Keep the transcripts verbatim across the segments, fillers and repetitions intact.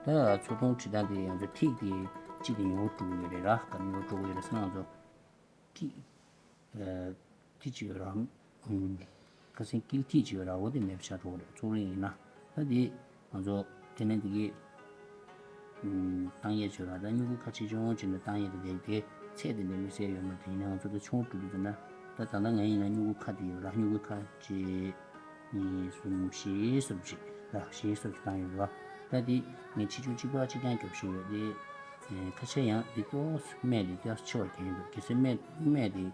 ད་ཚོགས་ཐུང་བྲིས་སྟངས་དེ་ང་ཚོ་ཐིག་དེ་གཅིག་དེ་ཡོང་འགྲོ་གི་ཡོད་རེད་ར། ག་ནས་ཡོང་འགྲོ་གི་ཡོད་རེད་ཟེར་ན། ང་ཚོ་ཐིག་ཨ་ཐིག་གཅིག་ཡོད་ར། ཨུམ། ཁ་སང་དཀྱིལ་ཐིག་གཅིག་ཡོད་ར། འོ་དེ་མེད་པ་ཆགས་འགྲོ་གི་རེད། ཚོགས་རིང་ཡིན་ན། ད་དེ་ང་ཚོ་དེ་ནས་དེ་གི་ཨུམ། བཏང་ཡས་བྱོས་ར། ད་སྨྱུ་གུ་ཁ་ཆེ་ཆུང་བྱས་ནས་བཏང་ཡས་དེ་དེ་དེ་ཚད་དེ་འདྲ་དམིགས་བསལ་ཡོད་མ་རེད། ཡིན་ནའང་ང་ཚོ་དེ་ཆུང་འགྲོ་གི་འདུག་ན། ད་ད་ལྟ་ང་ཡིན་ན་སྨྱུ་གུ་ཁ་དེ་ཡོད་ར། སྨྱུ་གུ་ཁ་གཅིག་གཉིས། གསུམ། བཞི། སོབ་ཅིག་ར། བཞི་སོབ་ཅིག་བཏང་ཡོད་ར། ད་དེ་ངས་ཆེ་ཆུང་གཅིག་པ་གཅིག་རྐྱང་རྒྱོབ་བཞིན་ཡོད་དེ། ཨེ། ཁ་ཤས་ཡང་དེ་ཏོག་ཙམ་སྨད་དེ་ཏོག་ཙམ་ཆེ་བར་གྱོན་ཡོད་འདུག་གལ་སྲིད་སྨད་སྨད་དེ།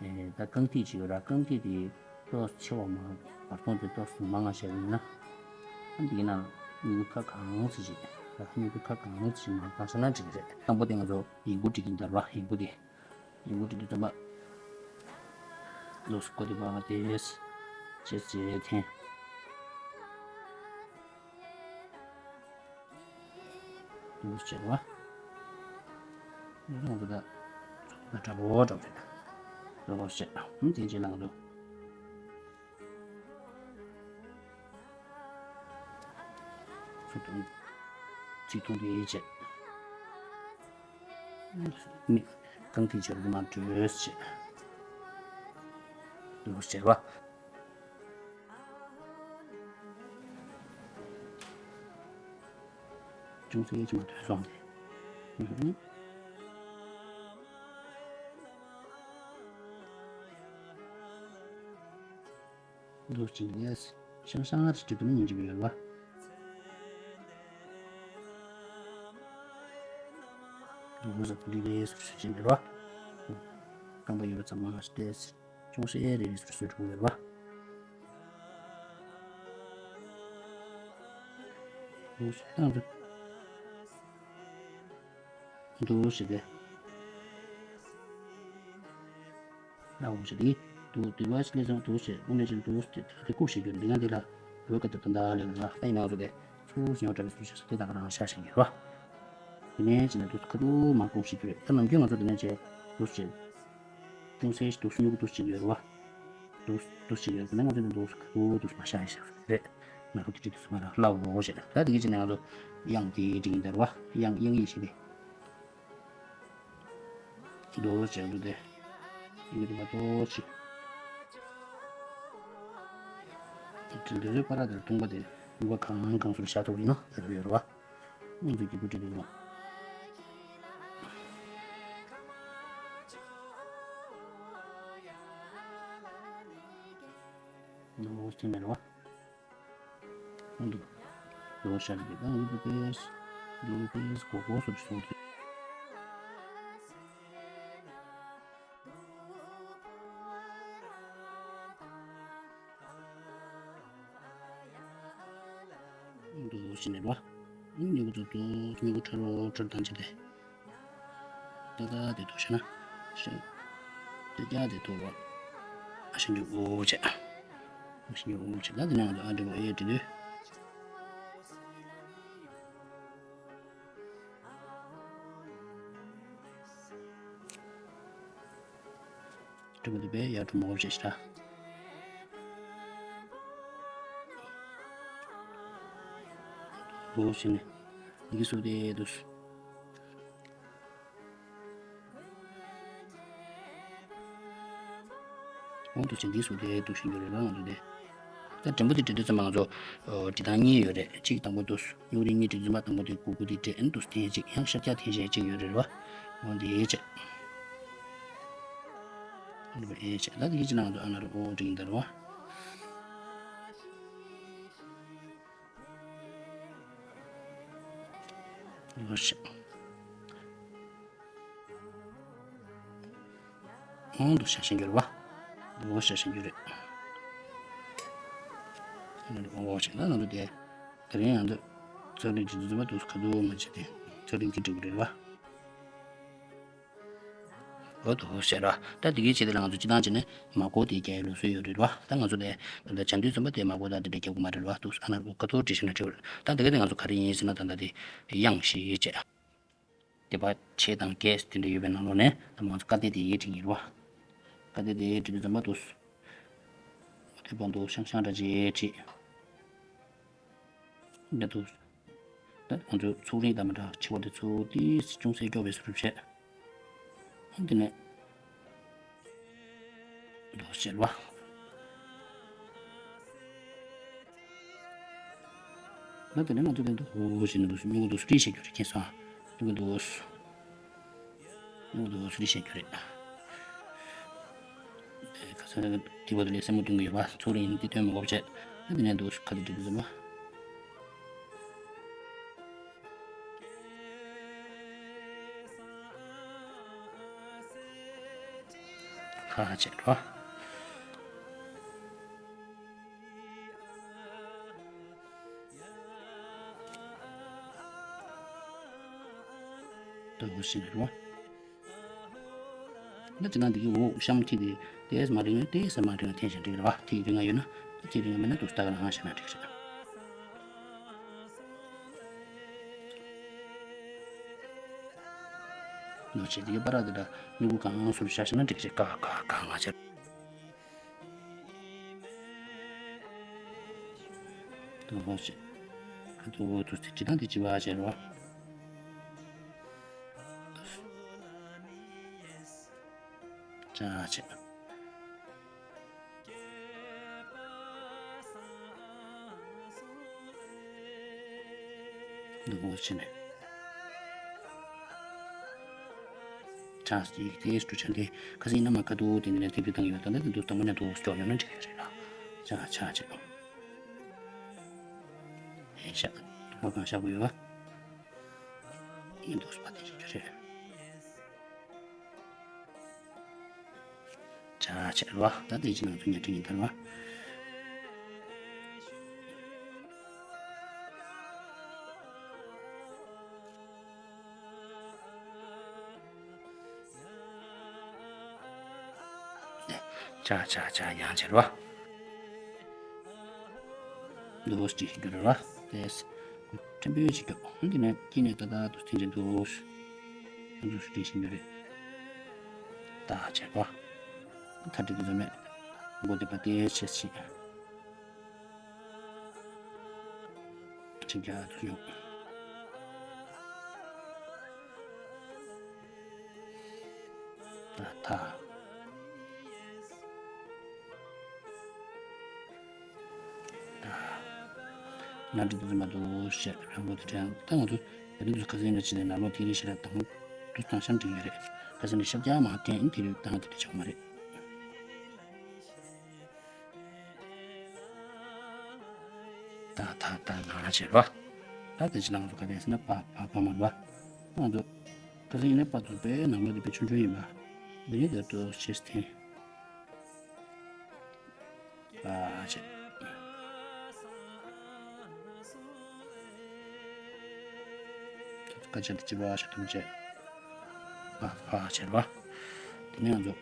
ཨེ། ད་རྐང་ཐིག་ཅིག་ཡོད་ར། རྐང་ཐིག་དེ་ཏོག་ཙམ་ཆེ་བ་མ། བར་སྟོང་དེ་ཏོག་ཙམ་མང་ང་བྱས་པ་ཡིན་ན། ཨ། འདི་ཡིན་ན་སྨྱུ་གུ་ཁ་གང་ཙམ་ཅིག་ར། སྨྱུ་གུ་ཁ་གང་ཙམ་ཅིག་མང་བཏང་ཤག་ན་འགྲིག་གི་རེད། དང་པོ་དེ་ང་ཚོ་ཡིག་འབུར་འབྲི་གི་ཡིན་ད་ར། ཡིག་འབུར་དེ། ཡིག་འབུར་འབྲི་དུས་ཙམ་པ། ལོགས་སུ་ཀོ་དེ་པ་དེ་ཅེས་ཅེས་འཐེན། འདུག་བྱས་པ། ང་ཚོ་ད་ད་དྲ་བོ་འདྲ་བོ་རེད། ལོགས་བྱས། ཨུམ། དེ་རྗེས་ལ་ང་ཚོ། ཚུར་ཐོན། ཚིག་ཐུང་དེ་བྱས། མིག་རྐང་མཐིལ་ཆེ་རུ་མར་འགྲོས་བྱས། འདུག་བྱས་པ། ཅུང་ཟད་ཅིག་མར་ཐོན་སོང་སྟེ། ཨུ་ཧུམ། འདུག་ཅིང་ལས། ཤང་ཤང་རེ་སྤྲད་དུ་མི་ཉན་གྱི་ཡོད་པ། འདུག་ཟབ་འདི་ལས་སུ་ཞིག་ཡོད་པ། རྐང་པ་ཡོད་པ་ཙམ་མ་སྟེ། ཅུང་ཟད་རེ་རེ་སུ་སུ་འགྲོ་ཡོད་པ། འདུག་ཞིག་བཏང་དུ། འདུག་ཞིག་སྟེ། ལ་འོང་ཞིག་དེ། འདུག་འདུག་པ་ཞིག་ལས་སོང་འདུག་ཞིག་དངོས་གནས་ཅན་འདུག་ཞིག་དེ་ལ་ལྐུགས་ཤིག་གྱུར། འདི་ན་འདི་ལ་བོད་སྐད་དུ་ད་ལྟ་ལས་ལ་ཨ་ཡིན་ནའང་བཟོ་དེ་ཚུར་ཞིང་འདྲ་བའི་ཚུལ་ཞིག་སོ་དེ་དག་རང་ཤ་ཞིང་གྱུར་བ། དེ་ནས་ཅི་ན་འདུག་ཁ་ཐུག་མ་ལྐུགས་ཤིག་གྱུར། ད་ནམ་རྒྱུན་ང་ཚོ་འདི་ནས་བྱས་འདུག་ཞིག་ཅུང་ཟད་ཞིག་འདུག་སྨྱུ་གུ་འདུག་ཅིག་ཡོད་རེད་བ། འདུག་འདུག་ཅིག་ཡོད་རེད། ད་ནི་ང་ཚོ་འདི་འདུག་ཁ་ཐུག་འདུག་མ་ཤ་ཞིག་རེད། ང་ཚོ་དེ་འདྲ་འདུག་མ་ར་ལབ་རོགས་བྱས། ད་དེ་གི་ཅི་ན་ང་ཚོ་དབྱངས་དེ་འབྲི་གི་འདུག་རེད་བ། དབྱངས་དབྱངས་ཡིག་ཞིག་རེད། རྡོ་རྗེ་རུ་དེ། ཡུལ་མ་གཏོགས་ཅི། དྲིལ་འདི་ཚོའི་བར་དེར་ཐུང་པ་དེ་ཡུ་བ་གང་གང་སོར་བཞག་ཐུབ་ཡིན་ནོ་དེ་རུ་ཡོད་རེད་བ། ང་ཚོ་སྐྱིད་པོ་དྲིལ་འདི་ཡོད། ནོ་སྟེ་མེད་རེད་བ། འདུག་ལོ་ཤར་གྱི་དང་ཡིན་པ་དེས། འདུག་དེས་གོ་གོ་སོགས་སོང་ཚེ། འདུག་ཕྱི་ནས་རོ། སྨྱུ་གུ་ཏོག་ཏོག་སྨྱུ་གུ་ཁྲ་རོ་ཁྲ་དང་བཅས་ཏེ། ཏག་ཏག་དེ་ཐོག་ཤ་ན། ཤ། ཏེ་ཀྱ་དེ་ཐོག་རོ། ཨ་ཤ་ཉུ་འོ་བྱས། ཨ་ཤ་ཉུ་འོ་བྱས། ད་དེ་ནང་དུ་ཨ་འདྲ་བོ་ཨེ་དེ་དུས། དྲི་མ་དེ་བས་ཡར་དྲི་མ་འོ་བྱས་ཤ། འོ་བྱས་ནས། འདི་སུ་དེ་དུས། འོང་དུ་ཕྱིན་འདི་སུ་དེ་དུ་ཕྱིན་རྒྱུ་རེད་ལ་འོང་དུ་དེ། ད་འགྲེང་བུ་དེ་འབྲི་དུས་ཙམ་པ་ང་ཚོ་འབྲི་སྟངས་གཉིས་ཡོད་རེད། གཅིག་དང་པོ་དུ་སྨྱུ་གུ་རིང་གཉིས་འབྲི་དུས་ཙམ་པ་དང་པོ་དེ་གུ་གུ་དེ་འབྲི་ཨན་དུ་འཐེན་གཅིག་ཡང་ཤར་རྒྱག་འཐེན་བྱེད་གཅིག་ཡོད་རེད་བ། འོང་དེ་ཡེ་བྱེད། འོང་དེ་ཡེ་བྱེད་ད་དེ་གཅིག་ན་ང་ཚོ་ཨ་ན་རུ་འོ་འབྲི་གིན་ད་རུ་བ། འོ་ཤ། འོང་དུ་ཤ་ཞེན་གྱུར་བ། འོ་ཤ་ཞེན་གྱུར་རེད། འོ་ཤ་ན་ན་དུ་དེ། དེ་རིང་ཡང་དུ། ཚོ་རིག་གི་འཛུལ་བ་དུ་ཁ་དུ་མ་བྱེད་དེ། ཚོ་རིག་གི་འགྲིག་རེད་བ། འོ་དུ་ཤ་ར། ད་དེ་གའི་ཆེད་དུ་ལ་ང་ཚོ་སྤྱི་བཏང་བྱས་ནས་མ་གོ་དེ་རྒྱལ་ལུགས་སུ་ཡོད་རེད་བ། ད་ང་ཚོ་དེ། ད་ལྟ་བྱ་འདུས་ཙམ་པ་དེ་མ་གོ་ད་དེ་འདྲ་རྒྱག་གི་མ་རེད་བ། དུ་ཨ་ན་རུ་ཁ་དུ་བྲིས་ཤེ་ན་བྲིས་བ་རེད། ད་དེ་ག་དེ་ང་ཚོ་ག་རེ་ཡིན་ཟེར་ན་ད་ད་དེ། དབྱངས་ཤིག་བྱས། དེ་པ་ཆེ་དང་རྒྱས་དེ་འདྲ་ཡོད་པའི་ནང་ལོགས་ནས་ད་མང་ཚོ་ཀ་དེ་དེ་ཡིད་དྲན་གྱི་རེད་བ། ཀ་དེ་དེ་ཡིད་དྲན་དུས་ཙམ་པ་དུ། དེ་པ་འདུག་ཤང་ཤང་འདྲ་ཅེ་ཁྲིད། འདྲ་འདུག་ད་ང་ཚོའི་ཚོགས་རིང་དང་མ་འདྲ་ཕྱི་བ་དེ་ཚོ་ཏིས་ཅུང་ཟད་སྐྱོ་བའི་བཟོ་འདྲ་བྱས། འདི་ནས་འདུག་བྱས་རེད་བ། ད་དེ་ནས་ང་ཚོ་དེ་འདུག་ཞེས་ནས་འདུག་སྨྱུ་གུ་འདུག་རིས་བྱེད་རྒྱུ་རེད། མཁྱེན་སོང་། སྨྱུ་གུ་འདུག་སྨྱུ་གུ་འདུག་རིས་བྱེད་རྒྱུ་རེད། དེ་ཁ་སང་དེ་བར་དུ་ལས་སེམས་མ་བསྟུན་གི་ཡོད་པ། ཚོགས་རིང་འདི་སྟོན་མི་དགོས་པ་བྱས། ད་དེ་ནས་འདུག་ཁ་དེ་འགྲིག་གི་ཟེར་བ། ཁ་ཁ་བྱེད་རོ། ཏུ་ཧུ་ཤི་རོ། ད་ཅི་ན་འདི་གི་འོག་གཤམ་ཐིག་དེ་ཏེས་མ་རིང་ཏེས་མ་རིང་འཐེན་ཞིང་འགྲིག་རེད་བ། ཐིག་རིང་ང་ཡོད་ན་ད་ཐིག་རིང་ང་མེད་ན་དུ་སྟ་ག་ལ་ཧང་ཤ་ན་འགྲིག་རེད། ནོ་ཆེ་དེ་གི་པ་ར་དེ་ད་མྱུ་གུ་གང་སུར་ཤ་ཤ་ན་འགྲིག་རེད། ཀ་ཀ་ཀ་ང་ཆེ། དུ་ཧོ་ཤེ། ཁ་དུ་ཧོ་དུ་སྟེ་ཅི་དང་དེ་ཅི་བ་ཅེ་རོ། ཅ་ཅེ། དུ་ཧོ་ཤེ་ནེ། ཆང་སི་ཏེ་སུ་ཆང་ཏེ་ཁ་སི་ན་མ་ཁ་དུ་ཏེ་ནེ་ཏེ་བི་དང་ཡོད་ད་ནེ་དུ་དང་མ་ནེ་དུ་སྐྱོ་ཡོད་ན་འགྲིག་རེད་ལ། ཆ་ཆ་ཆ། ཨེ་ཤ་ཧོ་གང་ཤ་གུ་ཡོད་ཨེ་དུ་སུ་པ་ཏེ་ཞིག་རེད། ཆ་ཆ་ར་བ་ད་ཏེ་ཅི་ནང་དུ་ཉ་ཏྲི་ཡིན་ད་ར་བ། ཆ་ཆ་ཆ་ཡང་ཆེར་བ། འདུག་སེ་ཞིག་འགྱུར་བ་ཏེས། ཕྲན་བུ་ཞིག་འགྱུར། འདི་ནས་དཀྱིལ་ནས་ཏག་ཏག་ཏུ་ཐེན་ཅན་འདུག་འདུག་སེ་ཞིག་འགྱུར་རེད། ཏག་ཆེར་བ། ཐ་དྲི་གི་ཟ་མེད། མགོ་དེ་པ་ཏེ་ཆེ་ཆེ། ཅིག་རྒྱ་དུ་ཡོང་། ད་ཐ། ད། ང་འདི་དུ་མ་དུ་ཤེས་རང་ལོ་དེ་དྲན་ད་ང་ཚོ་ཡ་དུ་ཁ་སེང་ན་ཅི་ནས་ན་ལོ་དེ་རེ་ཤེས་ར་དང་དུ་དང་ཤམ་དྲིག་ཡོད་རེད། ཁ་སེང་ནས་ཤབ་རྒྱ་མ་བསྟན་དེ་རེད་དང་དེ་རེད་ཆོག་མ་རེད། ད་ད་ད་ང་ལ་བྱེད་རོགས། ད་དེ་ཕྱི་ནང་དུ་ག་དེ་ཟེར་ན་པ་པ་པ་མ་རེད་པ། ང་ཚོ་ག་ཚོད་ཡིན་ན་པ་དུ་པའི་ནང་ལོགས་དེ་པའི་ཆུང་ཆུང་ཡིན་པ། འདི་ནི་དེ་ཏོ་ཤེས་ཐེན། པ་བྱེད། ཀ་ཅན་དེ་ཅི་པ་ཤ་ཐུམ་བྱེད། པ་པ་བྱེད་རོགས། དེ་ནས་ང་ཚོ།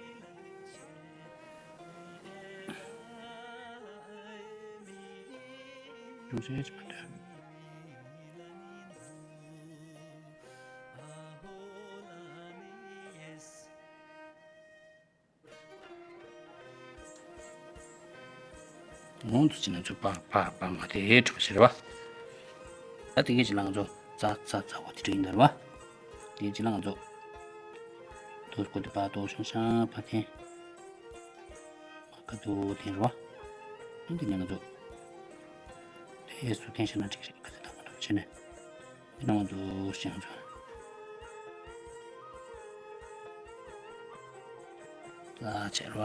ཅུང་ཟད་ཅིག་མ་འདོད། འོང་དུ་ཅི་ན་ཚོ་པ་པ་པ་མ་དེ་གྲུབ་ཟེར་བ། ད་དེ་གའི་ཅི་ལང་ཚོ་ཙ་ཙ་ཙ་བ་དེ་འདྲ་ཡིན་ད་ར་བ། དེ་ཅི་ལང་ཚོ། དོ་སྐོ་དེ་པ་དོ་ཤང་ཤང་པ་ཐེན། མ་ཀ་དོ་ཐེན་ར་བ། འདི་ནས་ང་ཚོ། དེ་སུ་ཐེན་ཤ་ན་འགྲིག་རེད་ཁ་ཚ་དང་མ་དོ་ཆེ་ནས། འདི་ནང་དུ་ཤང་ཚོ། ཙ་ཆེ་ར་བ།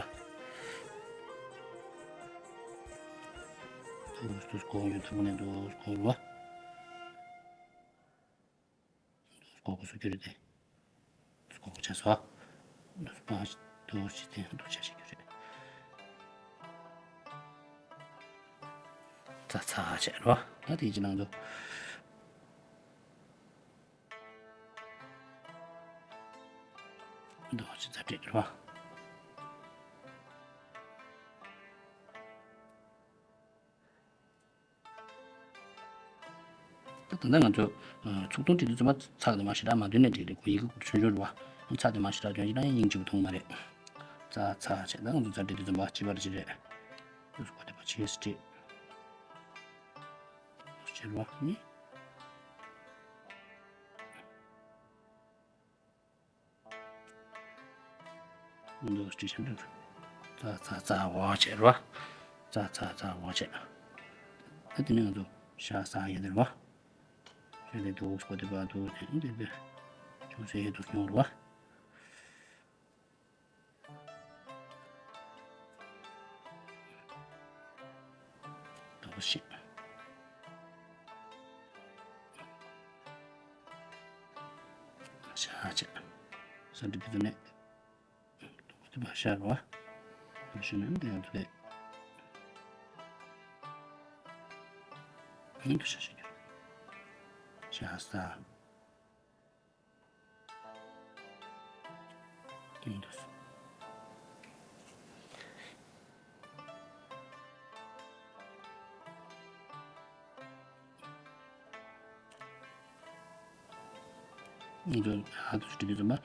དུ་སུ་སྐོ་ཡོད་དུ་ནས་དུ་སྐོ་ར་བ། སྐོར་གོ་སུ་གྱུར་ཏེ། སྐོར་གོ་ཆ་སོ། འདུ་སུ་པ་འདུ་ཞི་ཏེ་འདུ་ཆ་ཞིག་གྱུར་རེད། ཚ་ཚ་བྱས་རོ། ད་དེ་ཅི་ནང་དུ། འདུ་ཞི་ཚ་བྲེད་རོ། ད་ད་ལྟ་ང་ཚོ་ཚུགས་ཐུང་བྲིས་དུས་ཙམ་པ་ཚགས་དེ་མ་ཞེ་དྲག་མ་འདོན་ནས་འགྲིག་རེད། ཁོ་ཡི་གེ་ཁུག་ཆུང་ཆུང་རེད་བ། ཚགས་དེ་མ་ཞེ་དྲག་འདོན་གྱི་ན་ཡིན་གཅིག་པུ་མཐོང་མ་རེད། ཚ་ཚ་བྱས་ད་ང་ཚོ་ཚ་བྲིས་དུས་ཙམ་པ་ཅི་བར་ཅི་རེད། ཁོ་དེ་པ་ཆེས་བྲིས། ཆེར་བ་ནི། འདུག་སེ་བྲིས་བཞག་འདུག་ཙག་ཙག་ཙག་འོ་བྱས་རེད་བ། ཙག་ཙག་ཙག་འོ་བྱས། ད་དེ་ནས་ང་ཚོ་ཤ་ཟ་ཡ་དེ་རེད་བ། ཤ་དེ་འདུག་སེ་གོ་དེ་བ་འདུག་སེ་དེ་དེ་ཅུང་ཟད་འདུག་སེ་ཡོང་རེད་བ། འདུག་སེ་བྱས། ཤ་བྱས། ས་འདི་དེ་ནས། དེ་མ་ཤར་བ། མ་ཤར་ན་འདི་ཡང་དེ། ཨང་དུ་ཤ་ཤ་རྒྱུ། ཤ་ས། ཨང་དུ། ང་ཚོ་ཧ་ཏུ་སུ་ཏི་གི་རྫུན་མ།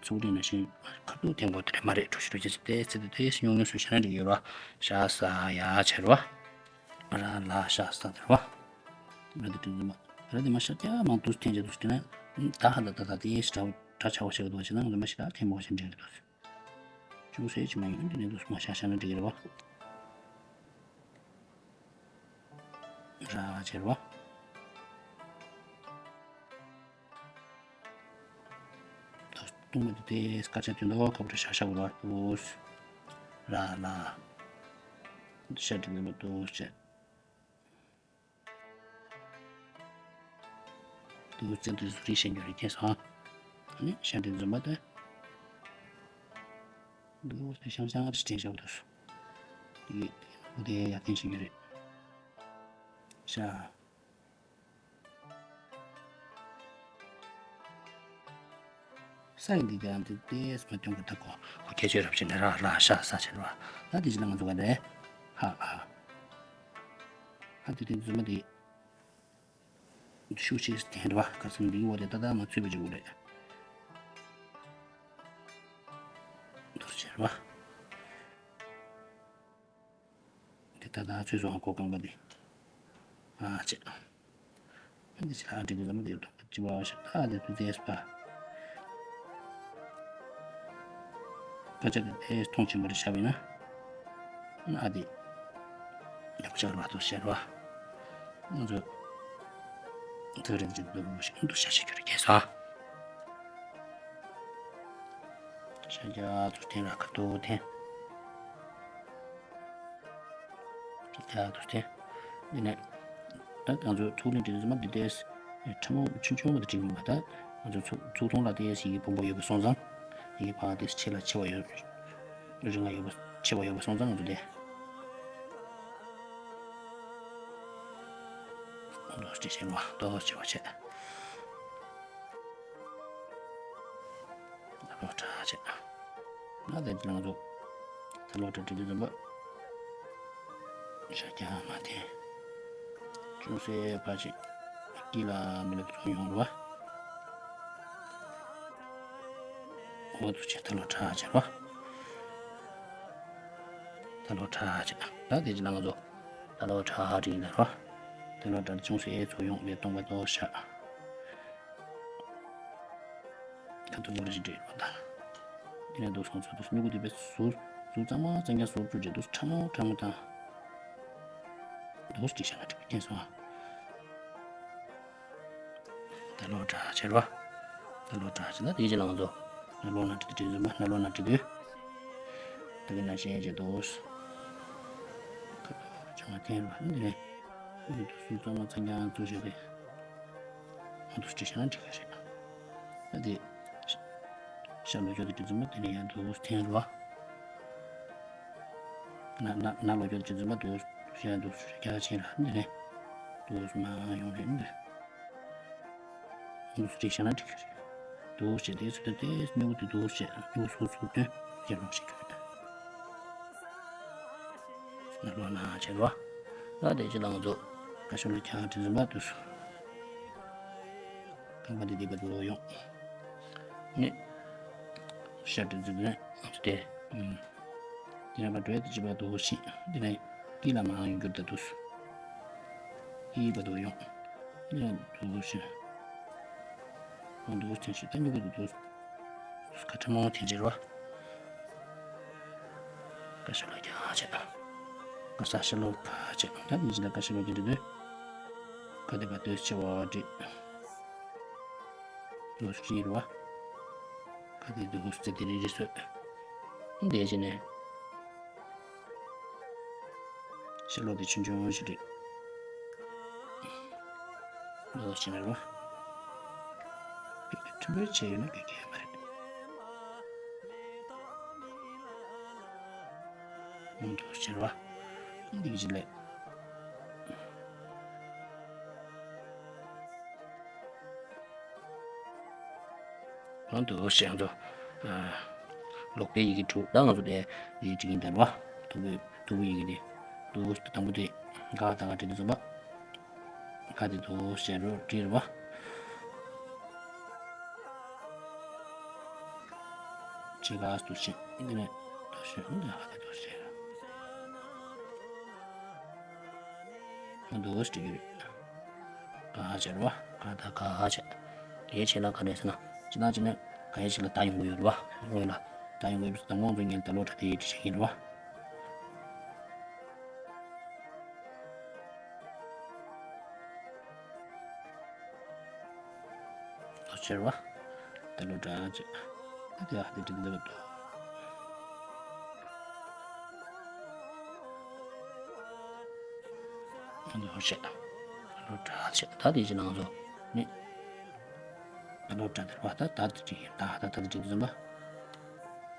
ཚུགས་རིང་ནང་བཞིན་ཁ་ཐུག་འཐེན་དགོས་དེ་མ་རེད། གྲོ་ཞིབ་གྲོ་ཞིབ་ཏེ་ཚེ་ཏེ་ཏེ་ཉུང་ཉུང་སུ་ཤ་ན་འགྲིག་ཡོད་ར། ཤ་ས་ཡ་ཆེར་བ། ར་ལ་ཤ་ས་དེར་བ། ར་དེ་གྲི་རྫུན་མ། ར་དེ་མ་ཤ་རྒྱ་མང་དུ་འཐེན་བྱེད་དུ་སྟེ་ན། ད་ཧ་ད་ད་ད་དེ་ཤ་གྲ་ཆ་བ་ཤ་གི་དུ་བ་ཤ་ན་ང་ཚོ་མ་ཤ་ད་འཐེན་མོ་ཤ་འགྲིག་གི་དུ། ཅུང་ཟད་ཅིག་མ་ཡིན་འདི་ནས་འདུག་མ་ཤ་ཤ་ན་འགྲིག་གི་རེད་བ། ར་ཆེར་བ། ཏོ་སྟོང་པ་དེ་དེ་སྐར་ཆ་དོན་དག་ཁ་བུ་ཤ་ཤ་བུ་ར་ཏོ་སི་ར་ལ་ཤ་དེ་ནས་མ་ཏོ་ཤ་ཏོ་ཙེ་ཏོ་སུ་རི་ཤ་འགྱུར་རེ་ཁྱེད་སོང་། ཨ་ནི་ཤ་དེ་འཛོམས་པ་དེ་ཏོ་དེ་ཤང་ཤང་རི་སྟེང་ཤ་བུ་ཏོ་སུ་དེ་དེ་ཡ་ཐེན་ཤ་འགྱུར་རེ། ཤ། ས་ཡི་འདི་དེ་ཡང་དེ་ཏེས་མ་སྟོན་གི་ད་གོ་གོ་ཁྱད་ཆོས་རབ་ཅིག་ནས་ར་ལ་ཤ་ས་ཆེན་བ། ད་དེ་ཅི་ལ་ང་ཚོ་ག་དེ་ཧ་ཨ་ཧ་དེ་དེ་འཛུལ་མ་དེ་ཤུགས་ཆེ་དེ་ར་བ་ག་ས་འདི་གི་འོ་དེ་ད་ད་མ་ཚུད་པ་ཅིག་འོ་རེད། འདུར་ཆེན་བ། དེ་ད་ལྟ་ཚོད་སོང་གོ་རྐང་པ་དེ། ཨ་ཅེ། འདི་ཅི་ལ་འགྲིག་གི་ལམ་དེ་ཐོག་ཅི་བ་ཞིག་ད་དེ་ཚོ་དེས་པ། ཀ་ཅ་དེ་དེས་མཐོང་ཆེན་པོ་རེ་ཤ་བས་ན། ཨ་དེ། ཡག་ཤར་བ་དུ་ཤར་བ། ང་ཚོ། ཐག་རིང་ཅིག་འདུག་ཞིག་འདུག་ཤ་ཤ་ཁྱོད་རེ་རྒྱལ་སོང་། ཤ་རྒྱ་ཚུར་འཐེན་ར་ཁ་ཐུག་འཐེན། ཤ་རྒྱ་ཚུར་འཐེན། འདི་ནས། ད་ང་ཚོ་ཚུགས་ལེན་འདྲི་ཟེར་མ་འདི་ལྟས། ཕྲ་མོ་ཆུང་ཆུང་མ་དེ་འགྲིག་མིན་པ་ད། ང་ཚོ་ཚུགས་ཚུགས་ཐུང་ལ་ལྟས་ཡི་གེ་སྦོམ་པོ་ཡོད་པ་སོང་ཙང་། ཡི་གེ་ཕར་ལྟས་ཆེ་ལ་ཆེ་བ་ཡོད། རིང་ལ་ཡོད་པ་ཆེ་བ་ཡོད་པ་སོང་ཙང་ང་ཚོ་དེ། ལོ་ཆེ་ཆེ་བ་ཏོ་ཆེ་བ་ཆེ། ད་ལོ་ཁྲ་ཆེ། ང་དེ་ལང་ཚོ། ད་ལོ་ཁྲ་ཁྲི་དུ་འཛོམས་པ། ཤ་རྒྱ་མ་དེ། ཅུང་ཟད་ཕ་ཆེ། སྐྱིད་ལ་མི་ལ་ཚོ་ཡོང་རུ་བ། འོ་དུ་ཆེ་ད་ལོ་ཁྲ་ཆེ་རུ་བ། ད་ལོ་ཁྲ་ཆེ། ད་དེ་ཅི་ལང་ཚོ། ད་ལོ་ཁྲ་ཧ་ཀྲིན་ལ་རོ། ད་ལོ་ཁྲ་ཅུང་ཟད་ཨེ་ཚོ་ཡོང་བའི་སྟོང་པ་ཏོ་ཤ། ཁ་ཐུག་མོ་རེ་ཞིག་འདྲེས་རོ་ད། དེ་ནས་འདུག་སོང་ཚོ་འདུག་སྨྱུ་གུ་དེ་བས་ཟུར། ཟུར་གཙང་མ་གཙང་རྐྱང་ཟུར་བཅུ་རེ་འདུག་ཁྲ་མོ་ཁྲ་མོ་དང་། འདུག་སྤྲི་ཤ་ན་འགྲིག་པ་སྐྱེས་སོང་ཨ། ད་ལོ་དྲག་ཆེར་བ། ད་ལོ་དྲག་ཆེ་ན་དེ་ཅི་ལང་ཚོ། ན་ལོ་ན་དྲི་དྲི་ཟུར་མ་ན་ལོ་ན་དྲི་དུས། ད་གི་ན་ཤེས་ཅེ་དོ། ཁ་ཅང་ཐེན་བ་ནི་རེད། འདི་དུ་སུ་ཙམ་མ་ཚང་ཀྱང་ཚུ་ཞེས་པས། ང་དུ་སྤྲི་ཤ་ན་འགྲིག་གི་རེད། ད་དེ། ཤ་ལོ་ཅོ་དེ་དྲི་ཟུར་མ་དེ་ནས་ཡང་དུ་ཐེན་རུ་བ། ན་ན་ན་ལོ་ཅོ་དྲི་ཟུར་མ་དུ་ཤ་དུ་རྒྱ་ཆེན་ར་འདི་རེད། དུ་མ་ཡོང་རེད་འདི། དུ་སྤྲི་ཤ་ན་འགྲིག་གི་རེད། དུ་བྱས་ཏེ་ཚུར་ཏེ་སྨྱུ་གུ་དེ་དུ་བྱས་སྨྱུ་གུ་སུ་སུ་སྟོན་ཡར་ལོངས་ཤིག་གི་རེད། ན་ལོ་ན་ཆེར་བ། ད་དེ་ཅི་ལང་ཚོ། ཁ་ཤོ་ན་ཁྱ་དྲི་ཟུར་མ་དུ་སུ། རྐང་པ་འདི་འདི་པ་དུ་ཡོང་། ནི། ཤ་དྲི་ཟུར་ནི་དེ། དེ་ནས་པ་འགྲོ་ཡ་དེ་ཅི་པ་དུ་ཤི། དེ་ནས་ཀི་ལ་མ་ཡོང་གྱུར་ད་དུ་སུ། ཀི་པ་དུ་ཡོང་། དེ་ནས་དུ་ཤི། ཁོང་དུ་ཐེན་ཤི་ད་ཉུ་གུ་དུ་དུ་སུ། ཁ་ཁྲ་མོ་ཐེན་ཅེར་བ། ཀ་ཤ་ལོ་རྒྱག་བྱས། ཀ་ས་ཤ་ལོ་ཁ་བྱས། ད་འདི་ཅི་ལ་ཀ་ཤ་ལོ་རྒྱག་འདི་དུས། ཀ་དེ་པ་དུས་ཆེ་བ་འདི། དུས་ཤི་རུ་བ། ཀ་དེ་དུས་ཧུ་སྟེ་དེ་རི་རི་སོད། འདི་ཅི་ནས། ཤ་ལོ་དེ་ཆུང་ཆུང་ཞིག་རེད། ལོ་ཞིག་རེད་བ། ཁྲིམས་བེད་བྱས་ཡོད་ན་དགེ་རྒན་མ་རེད། ཨང་དུ་ཟེར་བ། འདི་གི་ལས། ཨང་དུ་ཟེར་ང་ཚོ། ལོག་པའི་ཡི་གེ་དྲུག་ད་ང་ཚོ་དེ་ཡི་གེ་འབྲི་གིན་དར་བ། དུ་བའི་དུ་བའི་ཡི་གེ་དེ། དུ་དང་པོ་དེ། ག་དང་ག་འབྲི་དུ་འཛོམས་པ། ག་དེ་དོ་ཞེས་རོ་བྲིས་རོ། ཅི་ག་སུ་ཞེས་འདི་ནས་དོ་ཞེས་འདི་ཧ་དེ་དོ་ཞེས་རོ། འདུག་སེ་བྲིས་རེད། ག་ཧ་ཅེར་བ་ག་ད་ག་ཧ་ཅེ། དེའི་ཆེད་ལ་ག་རེ་ཟེར་ན། ཅི་ན་ཅི་ན་ག་ཡེ་ཞིག་ལ་ད་ཡོང་གི་ཡོད་རེད་བ། ངོས་ལ་ད་ཡོང་གི་ཡོད་པ་དང་མང་ཚོ་ངས་ད་ལོ་གྲ་དེ་ཡེ་བྲིས་བཞག་གི་ཡིན་རེད་བ། ལོ་ཆེར་བ། ད་ལོ་གྲ་ཅེ། ད་དེ་ཨ་དེ་དྲི་འདི་ལ་ཏོ། ཨ་ནི་ཧོ་ཆེ། ད་ལོ་གྲ་ཅེ། ད་དེ་ཅི་ནང་བཟོ། ནི། ད་ལོ་གྲ་དེར་བ་ད་ད་དེ་དྲི་ད་ད་ད་དེ་དྲི་འདི་ལ།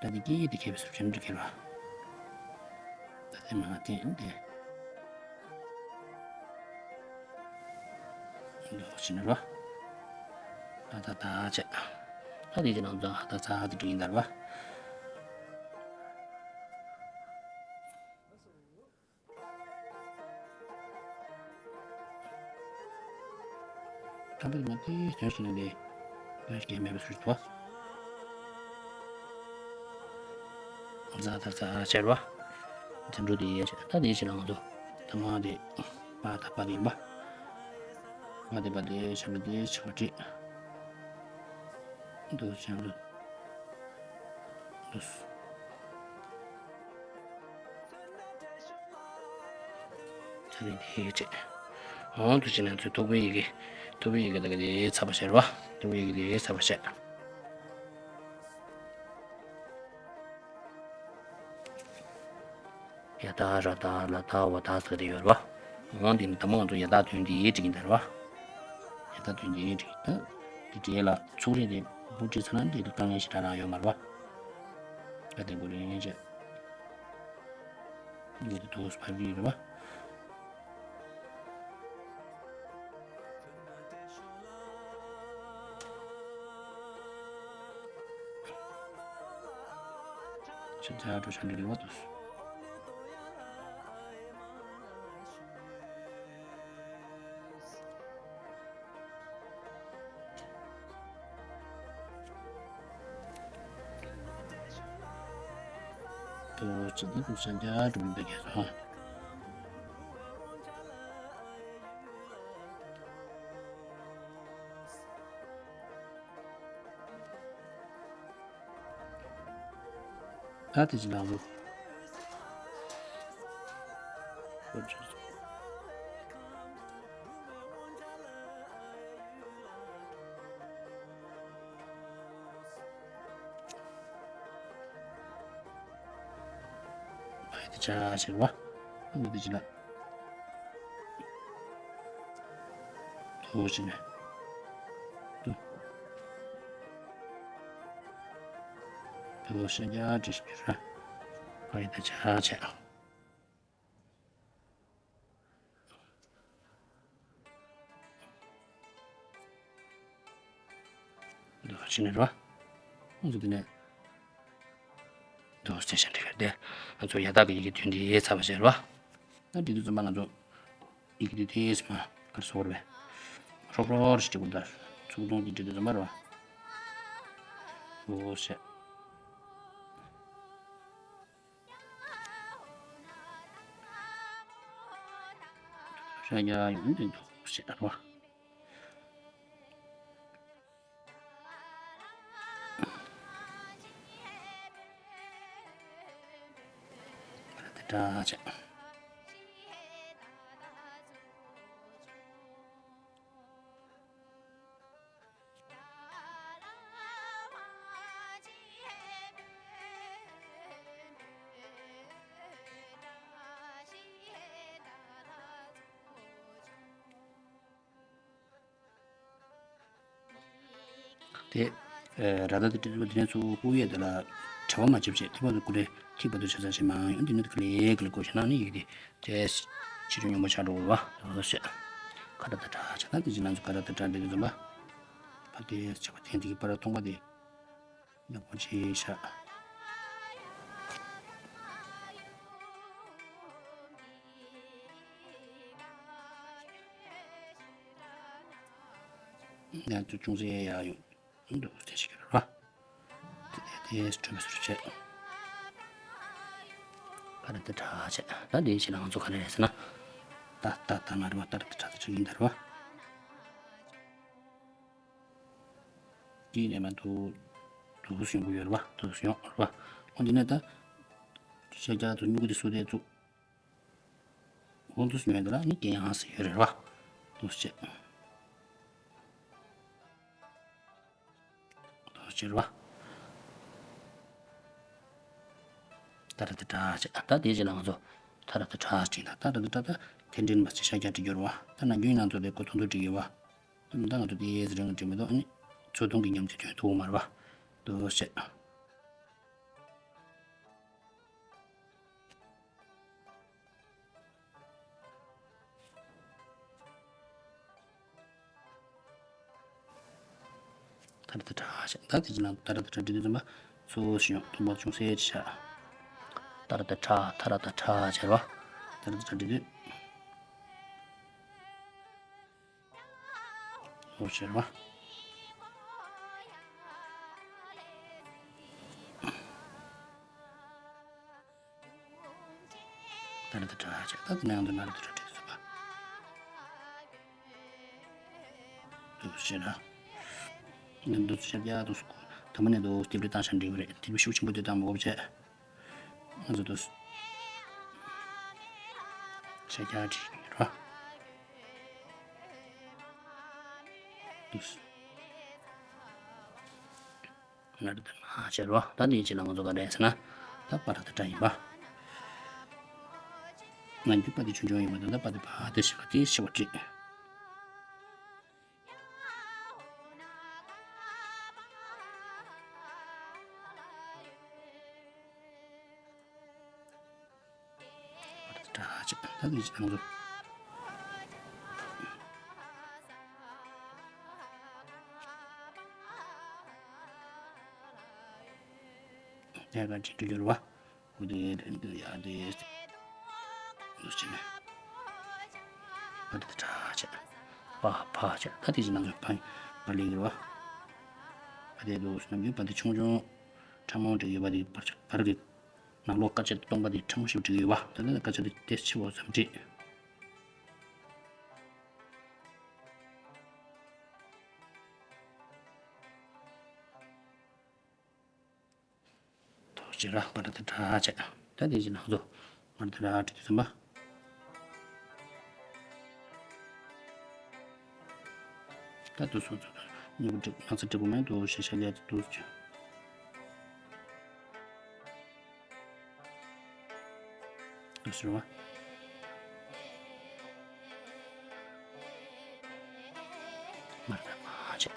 ད་དེ་སྐད་ཡིག་དེ་ཁེ་བའི་སུབ་ཆེན་འདྲི་ཁེ་ར། ད་དེ་མ་དེ་འདི། འདི་ཕྱི་ནས་རོ། ད་ད་ད་ཅེ། ད་དེ་ཅི་ནང་ཙང་ད་ཚ་ཧ་དེ་འདྲ་ཡིན་ད་ར་བ། ད་འདི་མ་དེ་སྐྱོན་ཞིག་ནས་འདི། སྐྱོན་ཞིག་མེད་པའི་ཚུལ་དུ། ཛ་ད་ཚ་ཧ་ཅེ་ར་བ། དེ་འགྲོ་དེ་ཡེ་ཅེ། ད་དེ་ཅི་ནང་ཙང་། ད་མ་དེ། པ་ད་པ་དེ་ཡིན་པ། པ་དེ་པ་དེ་ཆ་མི་དེ་ཆ་བ་ཏི། འདུག་ཅན་འདུག་འདུག་ད་ནི་དེ་ཡེ་ཅེ། འོང་དུ་ཅི་ནང་ཚུལ་ཐུག་པའི་ཡི་གེ། ཐུག་པའི་ཡི་གེ་ད་ག་དེ་ཚ་བ་ཤར་བ། ཐུག་པའི་ཡི་གེ་དེ་ཚ་བ་ཤར། ཡ་ད་ར་ད་ལ་ད་བ་ད་ཟེར་དེ་ཡོད་རེད་བ། འོང་དེ་ནི་ད་མ་ང་ཚོ་ཡ་ད་དོན་དེ་ཡེ་འགྲིག་གིན་ད་རེད་བ། ཡ་ད་དོན་དེ་ཡེ་འགྲིག་ད། དེ་འབྲེལ་ལ་ཚུགས་རེད་དེ་བུ་འབྲི་ཚ་ན་འདི་ལ་དཀའ་ངལ་ཞེ་དྲག་རང་ཡོད་མ་རེད་བ། ད་དེ་འགོ་རེ་ཡིན་ཅེ། འདི་དུ་ཕར་རི་རེད་བ། ཆ་ཆ་འགྲོ་ཆ་འདི་རེད་བ་དུ། དུ་ཅི་འདི་དུ་ཤ་རྒྱ་གྲུབ་འདི་གས་སོ། ད་དེ་ཅི་ལ་འོ། ཕའི་དེ་ཆ་ཟེར་བ། འདི་ཅི་ལ། དོ་ཞིག་ནས། དོ། དོ་ཞིག་ཡ་ཅི་ཞིག་ར། ཕའི་དེ་ཆ་ཆ། འདུག་ཕྱི་ནས་རོ། འདུག་དེ་ནས། འདུག་སེ་ཤ་འདྲི་གར་དེ། ང་ཚོ་ཡ་དག་གི་ཡི་གེ་དོན་དེ་ཚ་བ་བྱས་རོ། ད་འདི་དུས་ཙམ་པ་ང་ཚོ། ཡི་གེ་དེ་དེ་སི་མ་གར་སོ་བར་བས། ཧྲོག་ཧྲོག་རེ་ཞིག་འདྲི་དགོས་ད། ཚུགས་ཐུང་གི་འདྲི་དུས་ཙམ་པ་རོ། འདུག་སེ། ཤ་རྒྱག་ཡོང་དུས་འདུག་ཟེར་བ། ཡ་བྱས། དེ། ཨ། ར་ད་དེ་ཏྲི་ཏྲི་པ་དེ་ནས་ཚུར་བཀུག་ཡས་དེ་ལ་བྲེལ་བ་མ་བྱེད་བྱས་ཐུབ་པ་དུ་ཀུ་རེ་ཐིག་པ་དུ་ཆ་ཚང་བྱེད་མ་ཡོང་དེ་ནི་ག་ལེ་ག་ལེ་བཀོད་བྱས་ན་ནི་ཡིག་དེ་དེ་ཆེ་ཆུང་སྙོམས་པོ་ཆགས་འགྲོ་བ་ལ་ཟེར། ཁ་ར་ད་ཏྲ་བྱས་ན་དེ་ཅི་ན་ཚུ་ཁ་ར་ད་ཏྲ་འདི་གི་འཛོམས་པ། ཕ་དེ་བྱས་པ་དེ་འདི་གི་པ་ར་ཐོང་པ་དེ། ཡག་པོ་ཅིག་བཞག་ང་ཚོ་ཅུང་ཟད་ཡར་ཡོང་། འདུག་དེ་ཞིག་རེད་བ། དེ་དེ་སྤྲོད་པའི་ཟུར་བྱས། ཁ་ར་ཏི་ཁྲ་བྱས། ད་དེའི་ཕྱི་ལ་ང་ཚོ་ག་རེ་རེད་ཟེར་ན། ད་ད་ད་ན་རེད་བ། ད་ར་ཏི་ཁྲ་ཏི་ཁྲ་ཡིན་ད་རེད་བ། དེའི་ནས་མ་འདུག་འདུག་ཡོང་གི་ཡོད་རེད་བ། འདུག་ཡོང་རེད་བ། འོ་འདི་ནས་ད། ཤ་རྒྱག་ཏུ་སྨྱུ་གུ་དེ་སུ་དེ་བཙུགས། འོ་འདུག་ཡོང་ཡོད་ད་ར་ནི་རྐྱེན་ཡང་ཟེར་ཡོད་རེད་བ། འདུག་བྱས། འདུག་བྱས་རེད་བ། ད་ར་ཏི་ཁྲ་བྱས། ད་དེའི་རྗེས་ལ་ང་ཚོ་ད་ར་ཏི་ཁྲ་བྱས། ད་ད་ར་ཏི་ཁྲ་ད་དེ་འདྲའི་མ་ཚད་ཤ་རྒྱག་བྲིས་ཡོད་རེད་བ། ད་ནམ་རྒྱུན་ང་ཚོ་དེ་གོ་ཐུང་ཐུང་བྲིས་ཡོད་བ། ད་ང་ཚོ་དེ་ཡས་རིང་བྲིས་མི་འདུག་ཨ་ནི་ཚོ་ཐུང་གི་ཉམས་ཚོད་ཐོན་ཐུབ་མ་རེད་བ། འདུག་བྱས། ད་ར་ཏི་ཁྲ་བྱས། ད་དེ་ཅི་ན་ད་ར་ཏི་ཁྲ་འབྲི་དུས་ཙམ་པ་ཚུར་ཤི་ཡོང་ཐུང་པ་ཅུང་ཟད་ཅིག་བྱས། ད་ར་ཏི་ཁྲ་ད་ར་ཏི་ཁྲ་བྱས་རེད་བ། ད་ར་ཏི་ཁྲ་འབྲི་དུས། འོ་བྱས་རེད་བ། ད་ར་ཏི་ཁྲ་བྱས། ད་དེ་ནས་ཡང་དུ་ན་ར་ཏི་ཁྲ་བྲིས་ཟེར་བ། འདུག་བྱས་ན། འདི་འདུག་བྱས་ཡ་འདུག་ད་མ་ནས་འདུག་དེབ་རེ་བཏང་བྱས་འབྲི་གི་རེད། དེབ་ཤུགས་ཆེན་པོ་དེ་བཏང་མ་དགོས་བྱས། ང་ཚོ་འདུག་ཤ་རྒྱག་བྲིས་ར། འདུག་ང་ར་ཏི་ཁྲ་བྱས་རོ། ད་འདིའི་རྗེས་ལ་ང་ཚོ་ག་རེ་ཟེར་ན། ད་པ་ར་ཏི་ཁྲ་ཡིན་པ། ང་ཚོ་པ་དེ་ཆུང་ཆུང་ཡིན་པ་དང་ད་པ་དེ་ཕ་དེ་ཞེས་པ་དེ་ཞེས་པ་བྲིས། ད་ཅི་ད་ཅི་ད་ཅི་ད་ཅི། ཡ་ག་ཅི་འདྲ་ཡོད་རེད་བ། ཧུ་དེ་དེ་འདི་ཡ་དེ། འདུག་ཅི་ནས། ཨ་དེ་ད་ཅི། པ་ཕ་ཅི་ད་དེ་ཅི་ནང་གི་ཕ་ཕ་ལེགས་རེད་བ། ཨ་དེ་འདུག་ནམ་རྒྱུན་པ་དེ་ཆུང་ཆུང་ཕྲ་མོ་འདྲ་ཡོད་པ་དེ་བར་བར་གི། ནང་ལོགས་དཀར་ཆ་སྟོང་པ་དེ་ཕྲ་མོ་ཞིག་བྲིས་ཡོད་པ། ད་ནི་དཀར་ཆ་དེ་ཏོག་ཙམ་ཆེ་བོ་ཙམ་བྲིས། ཐོག་ཅེ་ར་པ་ར་ཏི་ཁྲ་ཆ། ད་དེ་ཅི་ནང་ཚོ་མར་ཏི་ར་བྲིས་ཏེ་ཙམ་པ། ད་དུ་སོང་ཚོ་ད་ཉུ་གུ་ཏི་ང་ཚོ་ཏི་གུ་མེད་དུ་ཤེ་ཤ་ལེ་ཏི་དུ་ཅི། དུ་ཟེར་བ། མར་ཏི་མ་ཆེ།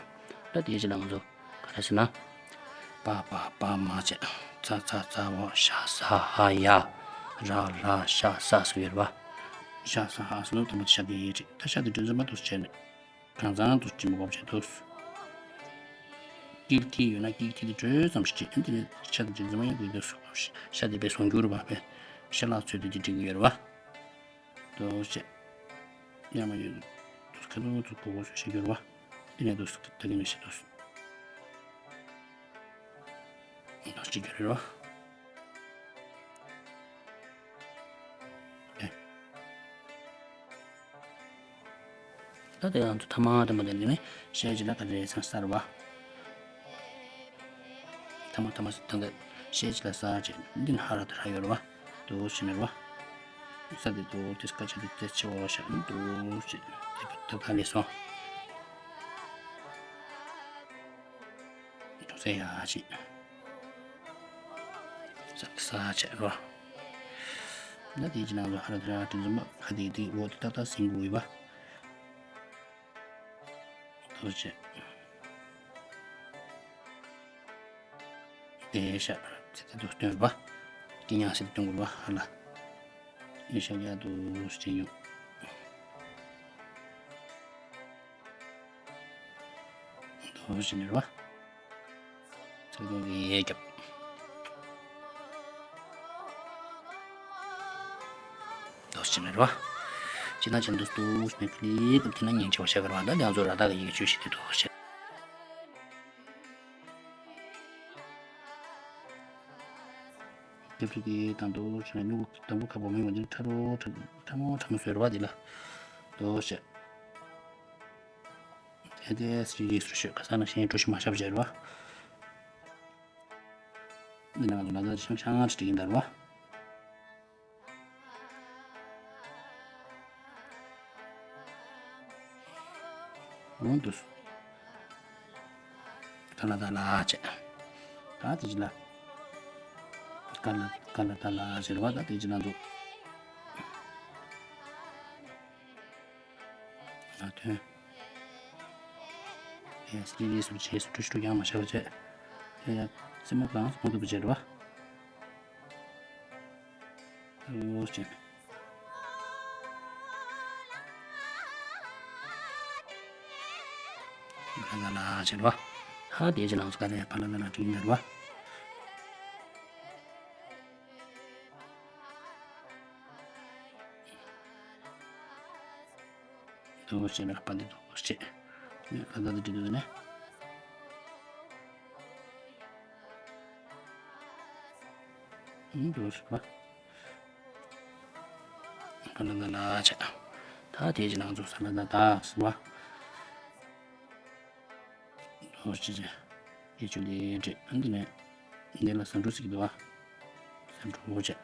ད་དེ་ཅི་ལ་ང་ཚོ་ག་རེ་ཟེར་ན། པ་པ་པ་མ་ཆེ། ཚ་ཚ་ཚ་བ་ཤ་ས་ཧ་ཡ། ར་ར་ཤ་ས་སུ་ཡོད་བ། ཤ་ས་ཧ་སུ་ནུ་དུ་མ་ཤ་དེ་ཡེ་ཅི། ད་ཤ་དེ་དུ་ཟེར་མ་དུ་ཆེ་ནི། གང་ཚང་དུ་ཅི་མི་དགོས་ཆེ་དུ། ཀིག་ཐི་ཡོད་ན་ཀིག་ཐི་དེ་དྲོད་ཙམ་ཞིག་ཅི། ཨ་ནི་དེ་ནི་ཤ་དེ་ཅི་ཟེར་མ་ཡོད་དུ་དུ་སུ། ཤ་དེ་པའི་སོང་གྱུར་བ་པའི་ཤ་ལག་ཚོད་དུ་ཅི་འགྲིག་གི་ཡོད་རེད་བ། དོ་ཞེས། ཉམས་ཡོད། དུས་ཁ་ཐུག་ཚུགས་གོ་གོ་ཞེས་ཞེས་གྱུར་བ། དེ་ནས་དུས་ད་གིན་ཞེས་དུས། དུས་ཅི་གྱུར་རོ། ཨེ། ད་དེ་ཡང་དུ་ཐ་མ་དེ་མ་དེ་ནི་ཤེས་ཀྱི་ལ་ག་རེ་ཚང་གསར་བ། ཐ་མ་ཐ་མ་ད་ག་ཤེས་ཀྱི་ལ་གསར་ཅེས་འདི་ནི་ཧ་ར་ད་ཧ་ཡོད་རོ་བ། དུས་ཞེས་མེད་རོ་བ། ས་དེ་དུ་དེ་སྐད་ཆ་དེ་དེ་ཆེ་བ་ཤ་ནི་དུ་ཞེས་དེ་ད་ད་ལས་སོང་། དུ་ས་ཡ་ཞིག་ས་ས་ཆ་རོ། ན་དེ་ཅི་ནང་ལ་ཧ་ར་དེ་ར་དེ་ཟུམ་པ་ཁ་དེ་དེ་འོ་དེ་ཏག་ཏག་སིང་གུ་ཡོད་པ། དོ་ཆེ། དེ་ཤ་ཚེ་ཚེ་དུ་སྟོན་པ། ཀི་ཉང་སེ་སྟོན་དགོས་པ་ཧ་ལ། ཨེ་ཤ་ཡ་དུ་སྟེ་ཡོད། དོ་ཞི་ནི་ར། ཚེ་དུ་གི་ཡེ་རྒྱབ། དོ་ཞི་ནི་ར། ཅི་ན་ཅན་དུ་སྟུ་སྨེ་ཁ་ལི་ཀུ་ཐི་ན་ཉིན་ཆེ་བ་ཤ་གར་བ་ད་ལེང་ཚོ་ར་ད་གི་ཡེ་ཆུ་ཞི་དེ་དོ་ཞི། སྐྱབས་རྗེ་དེ་དང་དུ་ཕྱིན་ནས་སྨྱུ་གུ་དང་པོ་ཁ་བོ་མི་མ་འདི་ཁྲ་རོ་ཁྲ་ཁྲ་མོ་ཁྲ་མོ་བཟོས་ར་བ་དེ་ལ་དོ་ཞེས། དེ་དེ་སི་རི་སུ་ཤོད་ག་ས་ན་ཤེས་གྲུ་ཤི་མ་ཤབ་བྱས་ར་བ། འདི་ནང་ལ་ད་ཤང་ཤང་ཅི་ཡིན་ད་ར་བ། ལུང་དུ་སུ། ད་ལ་ད་ལ་ཅེ། ད་དེ་ཅི་ལ། ཀ་ལ་ཀ་ལ་ད་ལ་ཟེར་བ་ད་དེ་ཅི་ལ་འདུག་ཨ་ཐོན། ཡ་སི་རི་སུ་ཆེ་སུ་ཀྲུ་ཀྲུ་ཡང་མ་ཤ་བ་ཆེ། ཡ་ཡ་སེ་མོ་གང་སུ་མོ་དུ་བུ་ཆེ་ར་བ། ཨོ་ཅེ། ལ་ལ་ལ་ཅེ་ར་བ། ཧ་དེ་ཅི་ལ་སུ་ཀ་ནེ་པ་ལ་ལ་ལ་ཀྲིན་ནེ་ར་བ། དུ་བ་ཤེ་ན་པ་འདི་དུ་བ་ཤེ། ནི་ལ་ད་འདི་འདི་ནི། ཨིན་དུ་ཤེ་བ། ལ་ད་ལ་ཆ། ད་དེ་ཅི་ནང་ཚོ་ས་ལ་ད་ད་སི་བ། དུ་བ་ཤེ་ཅེ། ཡེ་ཆུ་ལི་ཏྲེ་ཨ་འདི་ནི། འདི་ལ་ས་འགྲོ་སི་གི་དུ་བ། ས་འགྲོ་བོ་ཆ།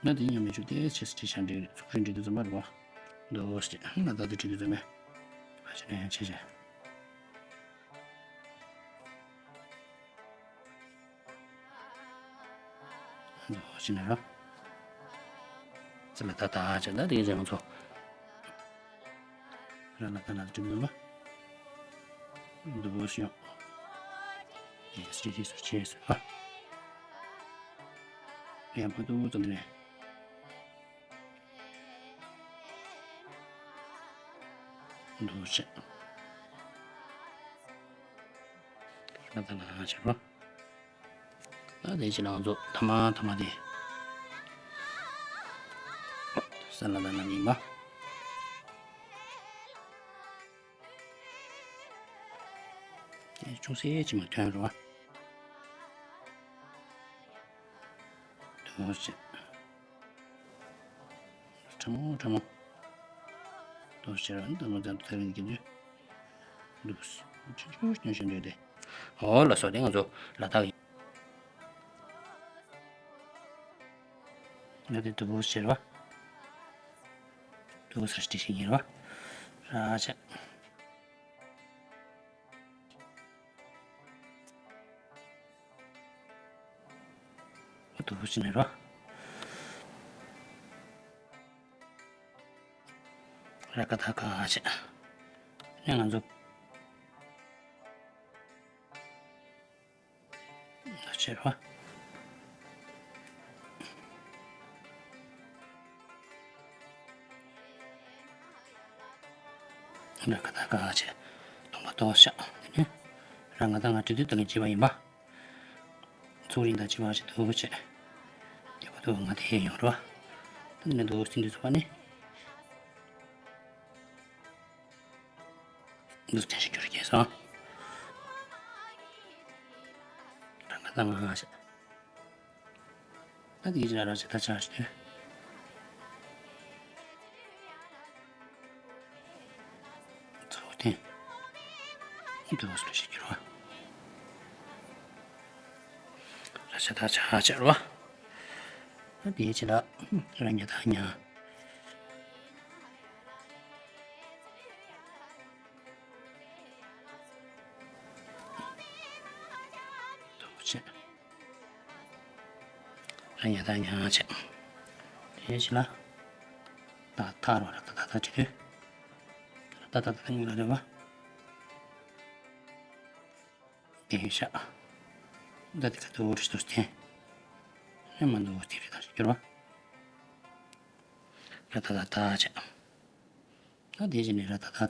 ང་དེ་ཡང་མི་ཆུ་དེ་ཆེ་སི་ཆེ་ཤ་འདྲེ་ཚུགས་རིན་འདྲེ་དུ་ཙམ་པ་རེད་བ། དོ་སི་ང་ད་དུ་ཁྲིད་དུ་ཙམ་མེ། ཨ་ཆེ་ནས་ཆེ་ཆེ། དོ་སི་ནས་ར། ཙི་ལ་ད་ད་ཆེ་ད་དེ་ཡང་ཚོ། ར་ལ་ད་ལ་ཁྲིད་དུ་ཙམ་པ། དོ་སི་ཡང་། ཡེ་སི་ཆེ་སི་ཆེ་སི་ཨ། ཡ་མ་དུ་ཙམ་ནས། འདུ་བྱེད། ལ་ད་ལ་བྱེད་རོ། ད་དེ་ཕྱི་ལ་ང་ཚོ་ཐ་མ་ཐ་མ་དེ། ས་ལ་ད་ལ་ཡིན་པ། དེ་ཅུང་ཟད་ཅིག་མ་ཐོན་རོ། འདུ་བྱེད། ཕྲ་མོ་ཕྲ་མོ། དོ་ཤེར་བ་ནི་དོ་མོ་ཙམ་དུ་ཐར་བའི་གི་དུས། འདུག་ཆུང་ཆུང་ཆུང་ཆུང་འདྲ་སྟེ། འོ་ལ་སོགས་ཏེ་ང་ཚོ་ལ་དྭགས་ཡིན། ང་དེ་དུ་བོ་ཤེར་བ། དུ་བོ་སར་སྟེ་ཤེས་ཡིན་བ། ར་ཆ། ཨ་ཏོ་ཧུ་ཅི་ནི་རོ། ར་ཀ་ཐ་ཀ་ཧ་ཅི། ནི་ང་ཚོ། ཨ་ཅེ་རོ། ར་ཀ་ཐ་ཀ་ཧ་ཅི། སྟོང་པ་ཏོ་ཤ། དེ་ནི། ར་ང་ད་ང་དྲི་དུས་ད་ངས་བྱས་པ་ཡིན་པ། ཚུགས་རིང་དང་བྱིས་པ་ཞིག་ཏུ་བྱེད། རྒྱལ་པོ་ཏུ་ང་དེ་ཡོང་རོ། ཏུ་ནི་འདུག་སྟེ་འདུག་ཚུགས་པ་ནི། འདུག་སྟེ་ཞིག་གྱུར་གྱིས་སོང་། རང་ག་ད་ང་ཞིག་ད་དེ་ཅི་ལ་ར་ཞིག་ད་ཆ་ཞིག་ཏུ། ཚོགས་ཐེངས། འདུག་སུ་ཞིག་གྱུར་བ། ར་ཤ་ད་ཆ་ཆེར་བ། དེའི་ཕྱི་ལ་ར་ཉ་ད་ཉ། ཐུགས་རྗེ་ཆེ། ར་ཉ་ད་ཉ་བྱས། དེའི་ཕྱི་ལ་ད་ཐ་རོ་ར་ད་ད་ད་བྱེད་དུས། ད་ད་ད་ད་ཉིད་ལ་རེད་བ། དེ་ཤ། ད་དེ་ག་དུ་རི་སྟོར་ཏེ། ཧེ་མ་འདུག་དེ་རི་ད་ཞིག་གྱུར་བ། ར་ད་ད་ད་བྱས། ད་དེ་བཞིན་ནི་ར་ད་ད་ད།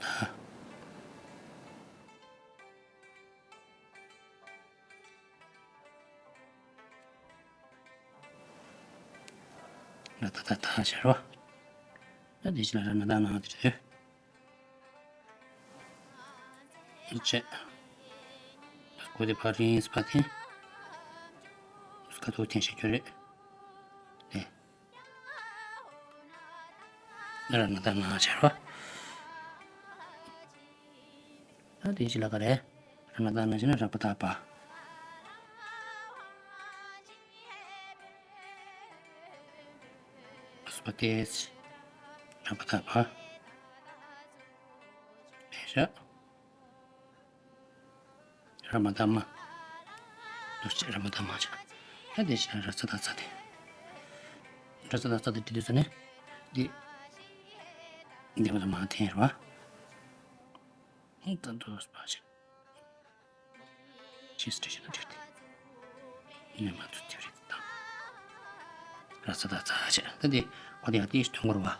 ར་ད་ད་ད་བྱས་རོ། ད་དེ་བཞིན་ལ་ར་ན་ད་ན་དེ་རེད། བྱས། སྒོ་དེ་ཕར་རིང་སྤ་འཐེན། སྐ་ཐོག་འཐེན་ཤེས་རྒྱུ་རེད། དེ། ན་ར་ན་ད་ན་བྱས་རོ། ད་དེ་ཅི་ལ་ག་རེ། ར་ན་ད་ན་བྱས་ན་ར་པ་ད་པ། སྤ་ཏེ། ར་པ་ད་པ། དེ་ཤ། ར་མ་ད་མ། འདུག་སེ་ར་མ་ད་མ་བྱས། ད་དེ་ཤ་ར་ཙ་ད་ཙ་དེ། ར་ཙ་ད་ཙ་དེ་དེ་དུས་ས་ནས། འདི། འདི་མ་ད་མ་འཐེན་ར་བ། ད་འདུག་སེ་བྱས། ཅི་སི་ཊེ་ཤན་ལ་འགྲིག་སྟེ། ནས་མ་ཚུད་དེ་རེད་དང་། ར་ས་ད་ཚ་བྱས། ད་དེ་ཁོ་དེ་ཡང་དེ་ཐོན་གོ་ར་བ།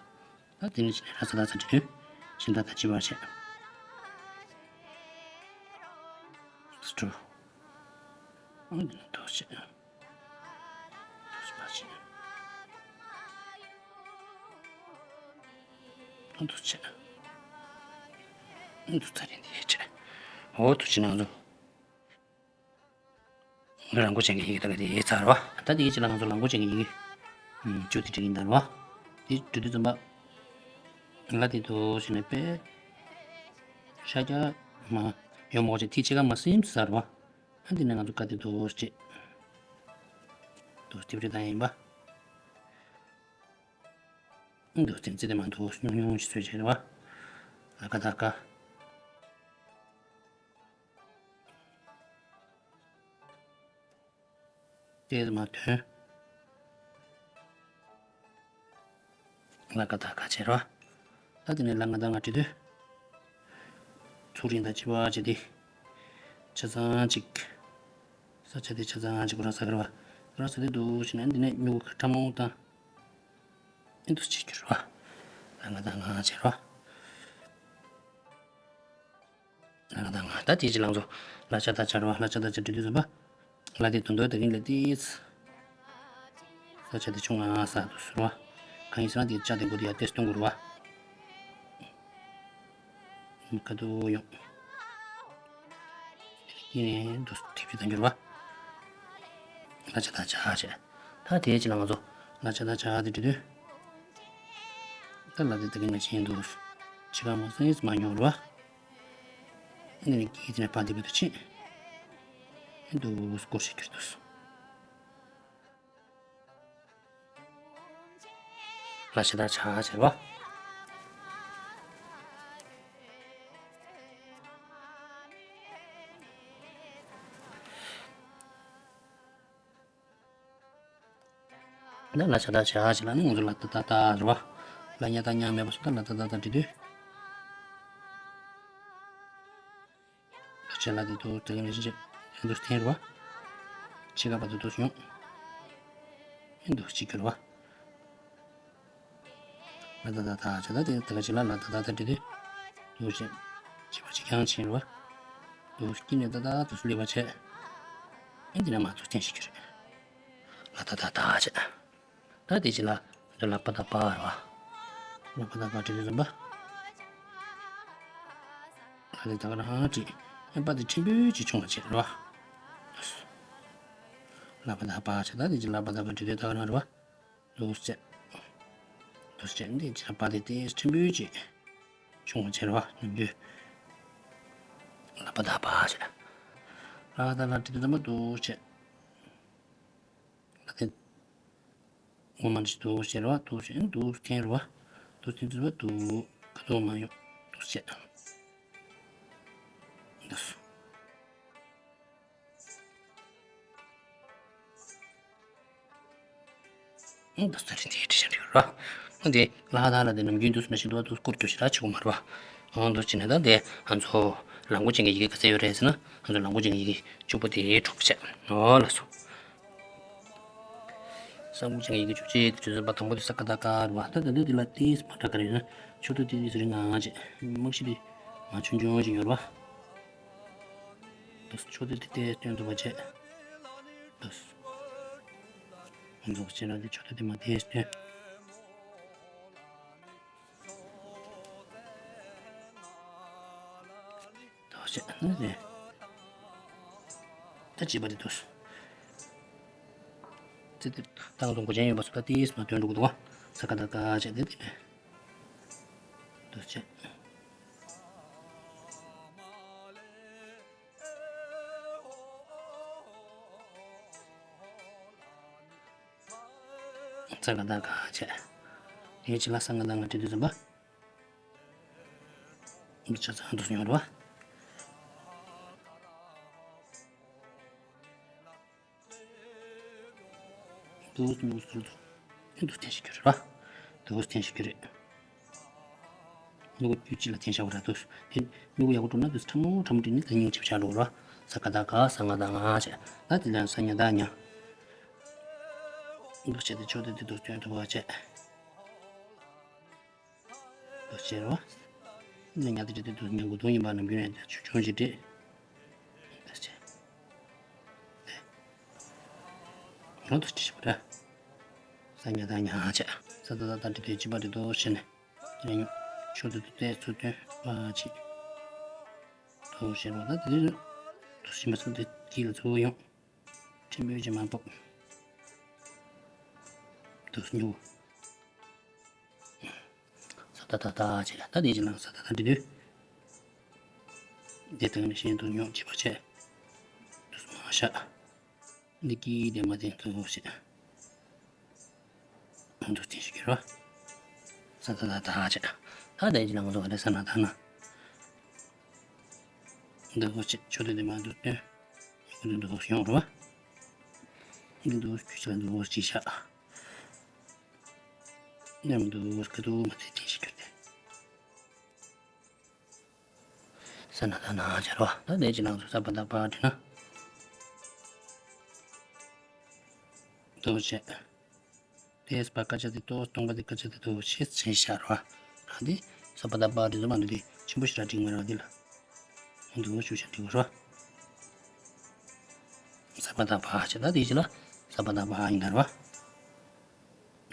ད་དེ་ནི་ར་ས་ད་ཚ་འགྲིག་དུས། ཤིན་ད་ད་ཅི་བ་བྱས། སུ་ཏྲུ། ཨང་དེ་ནི་དོ་བྱས། འདུག་སེ། འདུག་སེ་རེད་འདི་བྱས། འོ་འདུག་སེ་ནང་དུ། རང་མགོ་ཅན་གྱི་ཡི་གེ་ད་ག་དེ་ཡི་ཚར་བ། ད་དེའི་ཕྱི་ལ་ང་ཚོ་ལ་མགོ་ཅན་གྱི་ཡི་གེ་ཨུམ་བཅུ་དེ་བྲིས་ཡིན་ད་ར་བ། དེ་བྲིས་དུས་ཙམ་པ། ལ་དེ་དོ་ཞེས་ནས་པས། ཤ་རྒྱག་མ། ཡོང་མོ་ཅན་དེ་ཕྱི་ཀ་མ་སིམ་ཚར་བ། ཨ་འདི་ནས་ང་ཚོ་ག་དེ་དོ་ཅེ། དོ་དེ་བྲིས་ད་ཡིན་པ། ཨ་འདུག་སེ་ཙི་དེ་མ་དོ་ཉུང་ཉུང་ཞིག་བཟོས་བྱས་ར་བ། ལ་ཀ་ད་ཀ། དེ་མ་ཐོན། ལ་ཀ་ད་ཀ་བྱས་ར། ད་དེ་ནས་ལ་ང་ད་ང་བྲིས་དུས། ཚུགས་རིང་དང་བྱིས་པ་བྱས་ཏེ། ཆ་ཚང་གཅིག་ས་ཆ་དེ་ཆ་ཚང་གཅིག་ཁོ་རང་ས་ཁར་བ། ཁོ་རང་ས་དེ་འདུག་ཞེ་ན་འདི་ནས་སྨྱུ་གུ་ཁ་ཁྲ་མོ་དང་། ཨེ་འདུག་སེ་གྱུར་བ། ལ་ང་ད་ང་བྱས་ར། ལ་ང་ད་ང་ད་དེ་ཅི་ལང་ཚོ། ལ་ཆ་ད་ཆ་ར་བ། ལ་ཆ་ད་ཆ་འབྲི་དུས་ཙམ་པ། ལ་དེ་དུང་དུ་ད་གིན་ལ་དེ། ས་ཆ་དེ་ཆུང་ང་ས་དུ་ཟུར་བ། གང་ཡིན་ཟེར་ན་དེ་ལྕགས་དེ་མགོ་དེ་ཡར་ཏེ་སྟོན་དགོས་ར་བ། ཁ་ཐུག་ཡོང་། དེ་ནས་འདུག་སེ་ཐིག་ཕི་དང་འགྱུར་བ། ལ་ཆ་ད་ཆ་བྱས། ད་དེ་ཅི་ལ་ང་ཚོ་ལ་ཆ་ད་ཆ་དེ་འབྲི་དུས། ད་ལ་དེ་ད་གིན་ང་ཆེན་འདུག་ཕྱི་ཁ་མོ་སེ་མ་མྱོང་ར་བ། ཨ་ནི་གིས་དེ་ནས་ཕ་དེ་བུ་དུ་ཕྱིན། ཨེ་འདུག་སྐོར་ཞིག་གྱུར་འདུག་ལ་ཤ་ད་ཆ་བྱས་པ། ད་ལ་ཤ་ད་ཆ་བྱས་ལ་ནི་ང་ཚོ་ལ་ད་ད་ད་ར་བ། ལ་ཉ་ད་ཉ་མེད་པ་སོ་ད་ལ་ད་ད་ད་འབྲི་དུས། ལ་ཆ་ལ་དེ་དུ་དེ་ག་ནས་ཤིན་ཆད་འདུག་སེ་འཐེན་ར་བ། ཕྱི་ཁ་བ་དུ་འདུག་སེ་ཡོང་། ཨེ་འདུག་སེ་གྱུར་བ། ལ་ད་ད་ད་ཆ་ད་དེ་ད་ག་ཅི་ལ་ལ་ད་ད་ད་འབྲི་དུས། འདུག་སེ། ཅི་བ་ཅི་ཀྱང་ཕྱིན་ར་བ། འདུག་སེ་ཀྱི་ནས་ད་ད་དུ་སུ་ལེ་བ་བྱས། ཨེ་འདི་ན་མ་འདུག་སེ་འཐེན་ཤེས་ཀྱི་རེད། ལ་ད་ད་ད་བྱས། ད་དེ་ཅི་ལ་འདི་ལ་པ་ད་པ་ར་བ། ལ་པ་ད་པ་འབྲི་དུས་ཙམ་པ། ལ་དེ་ད་ག་རང་འབྲི། ཨེ་པ་དེ་ཕྲན་བུ་ཅིག་ཆུང་བ་བྱས་ར་བ། ལ་པ་ད་པ་བྱས། ད་དེ་ཅི་ལ་པ་ད་པ་འབྲི་དུས་ད་ག་རང་ར་བ། འདུག་སེ། འདུག་སེ་འདི་ཅི་ལ་པ་དེ་དེ་ཕྲན་བུ་ཅིག་ཆུང་བ་བྱས་ར་བ། ནམ་རྒྱུན། ལ་པ་ད་པ་བྱས། ལ་ད་ལ་འབྲི་དུས་ཙམ་པ་འདུག་སེ། ལ་དེ། ངོ་མ་འདི་འདུག་བྱས་རེད་བ། འདུག་བྱས་འདུག་འཐེན་རེད་བ། འདུག་འཐེན་དུས་བ་འདུག་ག་འདུག་མ་ཡོང་འདུག་བྱས། འདུག་ཨང་། ད་ས་རིན་དེ་དྲི་ཤ་འདྲི་ར། ཨང་། དེ་ལྷ་དང་ལ་དེ་ནམ་རྒྱུན་དུ་སུ་ན་ཞིག་འདུག་བ་དུ་སྐོར་རྒྱུ་ཞིག་ར་ཆེ་གོ་མ་ར་བ། ཨང་། དུ་ཅི་ན་ད་དེ་ང་ཚོ་ལང་ཀོ་ཅན་གྱི་ཡི་གེ་ག་ཚད་ཡོད་རེད་ཟེར་ན། ང་ཚོ་ལང་ཀོ་ཅན་གྱི་ཡི་གེ་བཅུ་པོ་དེ་དྲུག་པོ་བྱས། ཨོ་ལགས་སོ། ས་ལང་ཀོ་ཅན་གྱི་ཡི་གེ་བཅུ་གཅིག་དེ་དུས་ཚོད་པ་དང་པོ་དེ་ས་ཀ་ད་ཀ་ར་བ། ད་ད་དུ་དེ་ལ་ཏིས་མ་འདྲ་ག་རེ་ཡོད་ན་ཆོ་དུ་དེ་དུས་ཚོད་རིང་ང་ང་བྱས་མག་ཤི་དེ་མ་ཆུང་ཆུང་ཞིག་ཡོད་ར་བ། ཆོ་དུ་དེ་ཏིས་སྟོན་ཐུབ་པ་བྱས། འདུག་ང་ཚོ་ཕྱི་ལ་དེ་ཆོ་ཐ་དེ་མ་དེ་སྟོན། ད་བཤད་ན་རེད། ད་བྱིས་པ་དེ་འདུག་ཙི་ཏི་ཏང་ཏུང་གོ་ཅན་ཡོད་པ་སུ་ད་ཏིས་མ་སྟོན་འགྲོ་གི་འདུག་ས་ཀ་ད་ཀ་བྱས་དེ་དེ་འདུག་བྱས། ས་ཀ་ད་ཀ་བྱས། དེའི་ཕྱི་ལ་ས་ང་ད་ང་བྲིས་དུས་ཙམ་པ། འདི་ཆ་ཚང་དུ་ཡོང་ར་བ། འདུག་འདུག་འདུག་འདུག་འཐེན་ཤིག་གི་རེད་བ། འདུག་འཐེན་ཤིག་གི་རེད། སྨྱུ་གུ་དཀྱུས་གཅིག་ལ་འཐེན་བཞག་པ་རེད་འདུག་དེ་སྨྱུ་གུ་ཡག་པོ་འགྲོ་ན་དུས་ཁྲ་མོ་ཁྲ་མོ་བྲིས་ནས་དེ་སྙིང་རྗེ་པོ་ཆགས་འགྲོ་གི་རེད་བ། ས་ཀ་ད་ཀ་ས་ང་ད་ང་བྱས། ད་དེ་ལ་ས་ཉ་ད་ཉ། འདུག་བྱས་ཏེ་ཆོ་དེ་དེ་འདུག་སྟོན་ཐུབ་པ་བྱས། འདུག་བྱས་རེད་བ། ཉ་ཉ་དེ་བྱས་ཏེ་འདུག་ཉ་མགོ་དུང་ཡིན་པ་ནམ་རྒྱུན་ནས་ཆུ་ཆུང་ཞིག་བྲིས། འདུག་བྱས། རང་དུ་ཅི་ཞིག་ར། ས་ཉ་ད་ཉ་བྱས། ས་ད་ད་ད་འདྲི་དུས་ཅི་པ་འདྲི་དོ་བྱས་ནས། དེ་ནས་ཆོ་དེ་དེ་ཚུར་སྟོན་པ་བྱས། དུ་ཞེས་པ་ད་དེ་དུ་ཞིམ་པ་སོང་དེ་དཀྱིལ་ལ་ཚུར་ཡོང་། ཕྲན་བུ་ཅིག་མ་ཕོབ། དུ་སྨྱུ། ས་ད་ད་ད་བྱས། ད་དེ་ཅི་ལ་ས་ད་ད་འདྲི་དུས། དེ་དང་ནི་གཞན་དུ་སྨྱུ་ཅེས་པ་བྱས། དུ་མ་བྱ། འདི་སྐྱིད་དེ་མ་བསྟན་དུ་བྱས། འདུག་སྟེ་ཞིག་གི་རོ། ས་ད་ད་ད་བྱས། ད་དེ་ཅི་ལ་ང་ཚོ་ག་རེ་ས་ན་ད་ན། འདུག་བྱས་ཆོ་དེ་དེ་མ་འདུག་སྟེ། འདུག་འདུག་ཡོང་རོ། འདུག་འདུག་ཅི་ལ་འདུག་ཅི་བྱ། ནམ་འདུག་ག་དུ་མ་དེ་དེ་ཞིག་གི་དེ། ས་ན་ད་ན་བྱ་རོ། ད་དེ་ཅི་ལ་ང་ཚོ་ས་པ་ད་པ་དེ་ན། འདུག་བྱས། དེས་པ་ཀ་ཅ་དེ་ཏོ་སྟོང་པ་དེ་ཀ་ཅ་དེ་ཏོ་ཆེ་ཆེ་ཤ་རོ། རང་དེ་ས་པ་ད་པ་དེ་ཚོ་མ་འདུག་དེ་ཆེན་པོ་ཞིག་ར་འགྲིག་མ་རོ་དེ་ལ། འདུག་ཞུ་ཤ་འགྲིག་རོ། ས་པ་ད་པ་ཆེ་ད་དེ་ཅི་ལ་ས་པ་ད་པ་ཡིན་ད་རོ།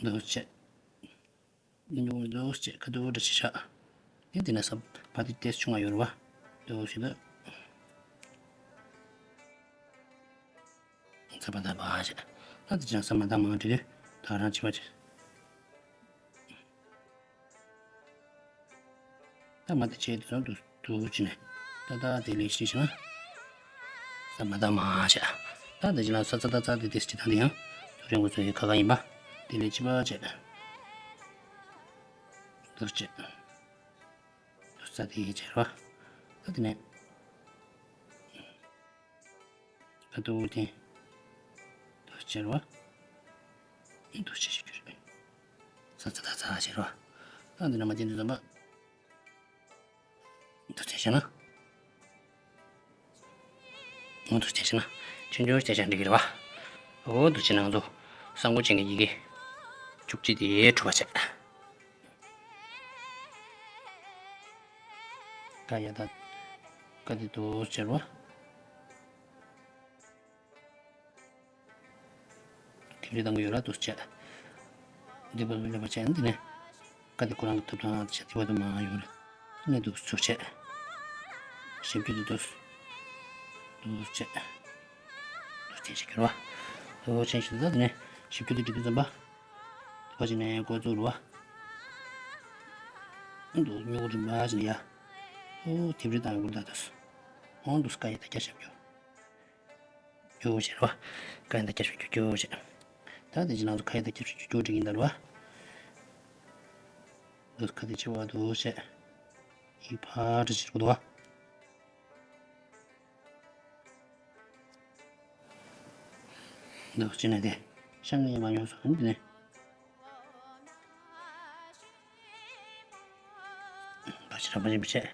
འདུག་ཆེ། འདི་འདུག་འདུག་ཆེ་ཁ་དུ་འདྲ་ཆེ་ཤ། དེ་དེ་ན་ས་པ་དེ་ཏེས་ཆུང་ང་ཡོད་རོ། འདུག་ཞེ་ད། ས་པ་ད་པ་ཞེས། ད་དེ་ཅང་ས་མ་ད་མ་འདྲི་དུས་ད་རང་བྱེད་པ་བྱེད། ད་མ་དེ་བྱེད་དུས་ཙམ་དུ་དུ་བྱེད་ནས། ད་ད་དེ་ལས་ཤེས་ཤེ་ན། ས་མ་ད་མ་བྱེད། ད་དེ་ཅི་ལ་ས་ཚ་ད་ཚ་དེ་དེ་སྤྱི་དང་དེ་ཡང་དུ་རིང་པོ་ཚོ་ཡི་ཁ་ཁ་ཡིན་པ། དེ་ལས་ཅི་པ་བྱེད། དུ་བྱེད། དུ་ས་དེ་ཡི་བྱེད་རོ། ད་དེ་ནས། ཨ་ཏོ་ཏེ། དོ་ཆེར་བ། ཨི་དོ་ཆེ་ཞིག་གྱུར། ས་ཚ་ད་ཚ་ཆེར་བ། ཨ་འདི་ན་མ་ཏེ་འདི་ཙམ་པ། དོ་ཆེ་ཤ་ན། ཨོ་དོ་ཆེ་ཤ་ན། ཆུང་ཆུང་ཆེ་ཤ་འགྲིག་གི་རེད་བ། ཨོ་དོ་ཆེ་ནང་དུ། ས་མགོ་ཅན་གྱི་ཡི་གེ། བཅུ་གཅིག་དེ་གྲུབ་པ་བྱས། ཀ་ཡ་ད། ཀ་དེ་དོ་ཆེར་བ། དེ་འདྲའི་གཏང་གི་ཡོད་ལ་དུ་བྱས། འདི་བར་དུ་ལེགས་པར་བྱས་ན་འདི་ནས། ཀ་དེ་ཁོ་རང་གི་ཐབས་དང་བྱས་འདི་བར་དུ་མ་ཡོང་རེད། ནས་དུ་ཚུར་བྱས། ཞིབ་རྒྱུ་དེ་དུ། དུ་བྱས། དུ་ཆེན་ཞིག་གྱུར་བ། དུ་ཆེན་ཞིག་ད་དེ་ནས་ཞིབ་རྒྱུ་དེ་འདྲི་དུ་འཛོམས་པ། དུ་བ་ཅིག་ནས་འགོ་བཙུགས་རུ་བ། དུ་སྨྱུ་གུ་རིམ་པ་ཅིག་ནས་ཡ། ཨོ་དེ་འདྲའི་གཏང་གི་ཡོད་ལ་དུ། ཨོང་དུ་སྐ་ཡི་ད་རྒྱ་ཞབས་ཀྱུ། ཀྱུ་བྱེད་རོ། ཀ་ཡིན་ད་ཀྱ་ཤོད་ཀྱུ་ཀྱུ་བྱེད། ད་དེ་ཅི་ནང་དུ་ཁ་ཡ་ད་ཁྱབ་ཆུ་ཅུ་ཅུ་འགྲིག་ཡིན་ད་རུ་བ། འདུག་ཁ་དེ་ཆེ་བ་འདུག་བྱས། ཡིག་ཕར་འབྲི་ཕྱིར་དགོས་འདུག་བ། འདུག་ཅི་ནས་དེ། ཤང་ངེ་མ་ཡོང་སོང་འདི་ནས། བ་ཕྱི་ར་བ་ཕྱི་བྱས།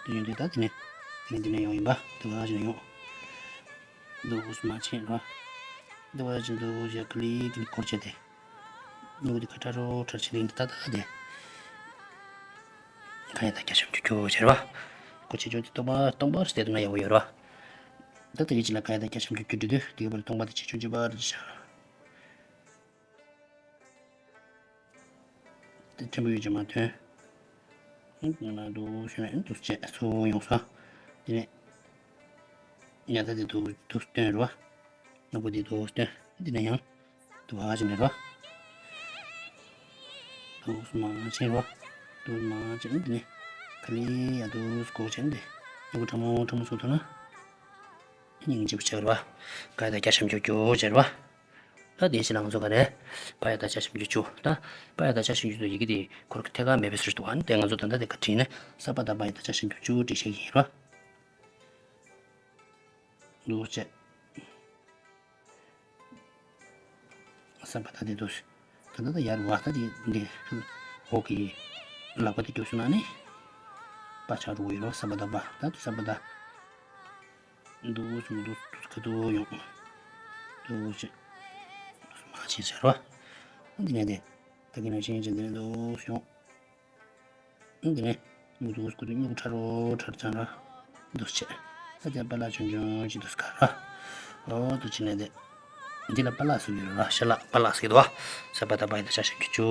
དེ་ཡོང་དུས་ད་དེ་ནས། དེ་ནས་དེ་ནས་ཡོང་ཡིན་པ། དེ་བ་ཕྱི་ནས་ཡོང་། འདུག་མ་ཕྱིན་ར། དེ་བ་ཕྱི་འདུག་ཡ་ཀ་ལི་ཀ་ལི་འཁོར་བྱས་ཏེ། སྨྱུ་གུ་དེ་ཁ་ཁྲ་རོ་ཁྲ་བྱས་ཏེ་ཡིན་ད་ད་དེ། ཁ་ཡ་ད་ཁྱབ་ཆུ་ཅུ་ཅུ་བྱས་ར་བ། ཁོ་ཆེ་ཆུང་དེ་སྟོང་པ་སྟོང་པ་རེ་བལྟས་དུས་ན་ཡག་པོ་ཡོད་ར་བ། ད་དེ་གི་ཅི་ལ་ཁ་ཡ་ད་ཁྱབ་ཆུ་ཅུ་ཅུ་འདུག་དེ་གི་བར་སྟོང་པ་དེ་ཆེ་ཆུང་ཅི་བ་རེ་བྱ། དེ་ཕྲན་བུ་ཡོད་ཀྱི་མ་ཐོན། ང་ལ་འདུག་ཞུ་ན་འདུག་བྱས་སུ་ཡོང་ས། དེ་ནས། ཉ་ཐ་དེ་འདུག་འདུག་སྟོན་རུ་བ། སྣ་ཁུ་དེ་འདུག་སྟོན། དེ་ནས་ཡང་། འདུག་བ་ཞིག་ནས་རུ་བ། འདུག་མ་ཕྱིན་རུ་བ། འདུག་མ་ཕྱིན་དེ་ནས། ཁ་ལི་ཡ་འདུག་སྒོ་ཕྱིན་དེ། སྣ་ཁུ་ཕྲ་མོ་ཕྲ་མོ་སུ་ཐོན་ན། སྙིང་རྗེ་པོ་ཆགས་རུ་བ། ཁ་ཡ་ད་ཁྱབ་ཆུ་ཅུ་ཅུ་བྱས་རུ་བ། ད་དེའི་ཕྱི་ལ་ང་ཚོ་ག་རེ། བ་ཡ་ད་ཁྱབ་ཆུ་ཅུ་ཅུ། ད་བ་ཡ་ད་ཁྱབ་ཆུ་ཅུ་ཅུ་ཡི་གེ་དེ་ཁོར་ཐད་ཀར་མེད་པའི་ཟུར་དུ་བ་ནི་དེ་ང་ཚོ་ད་ལྟ་དེ་ག་བྲིས་ནས་ས་པ་ད་བ་ཡ་ད་ཁྱབ་ཆུ་ཅུ་ཅུ་བྲིས་ཤེས་ཀྱི་ཡིན་རོ། འདུག་བྱས། ས་པ་ད་དེ་འདུག་ད་ལྟ་ད་ཡར་བ་ད་དེ་འདི་འོག་གི་ལག་པ་དེ་རྒྱུགས་སོང་ན་ནི་པ་ཆགས་འགྲོ་གི་ཡིན་རོ། ས་པ་ད་བ་ད་དེ་ས་པ་ད། འདུག་བྱུང་འདུག་འདུག་ཁ་ཐུག་ཡོང་། འདུག་བྱེད། མ་བྱེད་ཟེར་བ། འདི་ནས་དེ། ད་གིན་ན་ཤེས་བྱེད་འདི་ནས་འདུག་བྱུང་། འདི་ནས། འདུག་སྐུ་དུ་སྨྱུ་གུ་ཁྲ་རོ་ཁྲ་རོ་ཚང་ར། འདུག་བྱེད། ད་དེ་པ་ལགས་ཆུང་ཆུང་ཅིག་འདུག་ག་ར། འོ་འདུག་བྱེད་ནས་དེ། འདི་ལ་པ་ལགས་སུ་ཡོད་ར་ཤ་ལགས་པ་ལགས་སུ་ཡོད་དོ། ས་པ་ད་པ་ཡི་ད་ཤ་ཤ་ཁྱུ་ཁྱུ་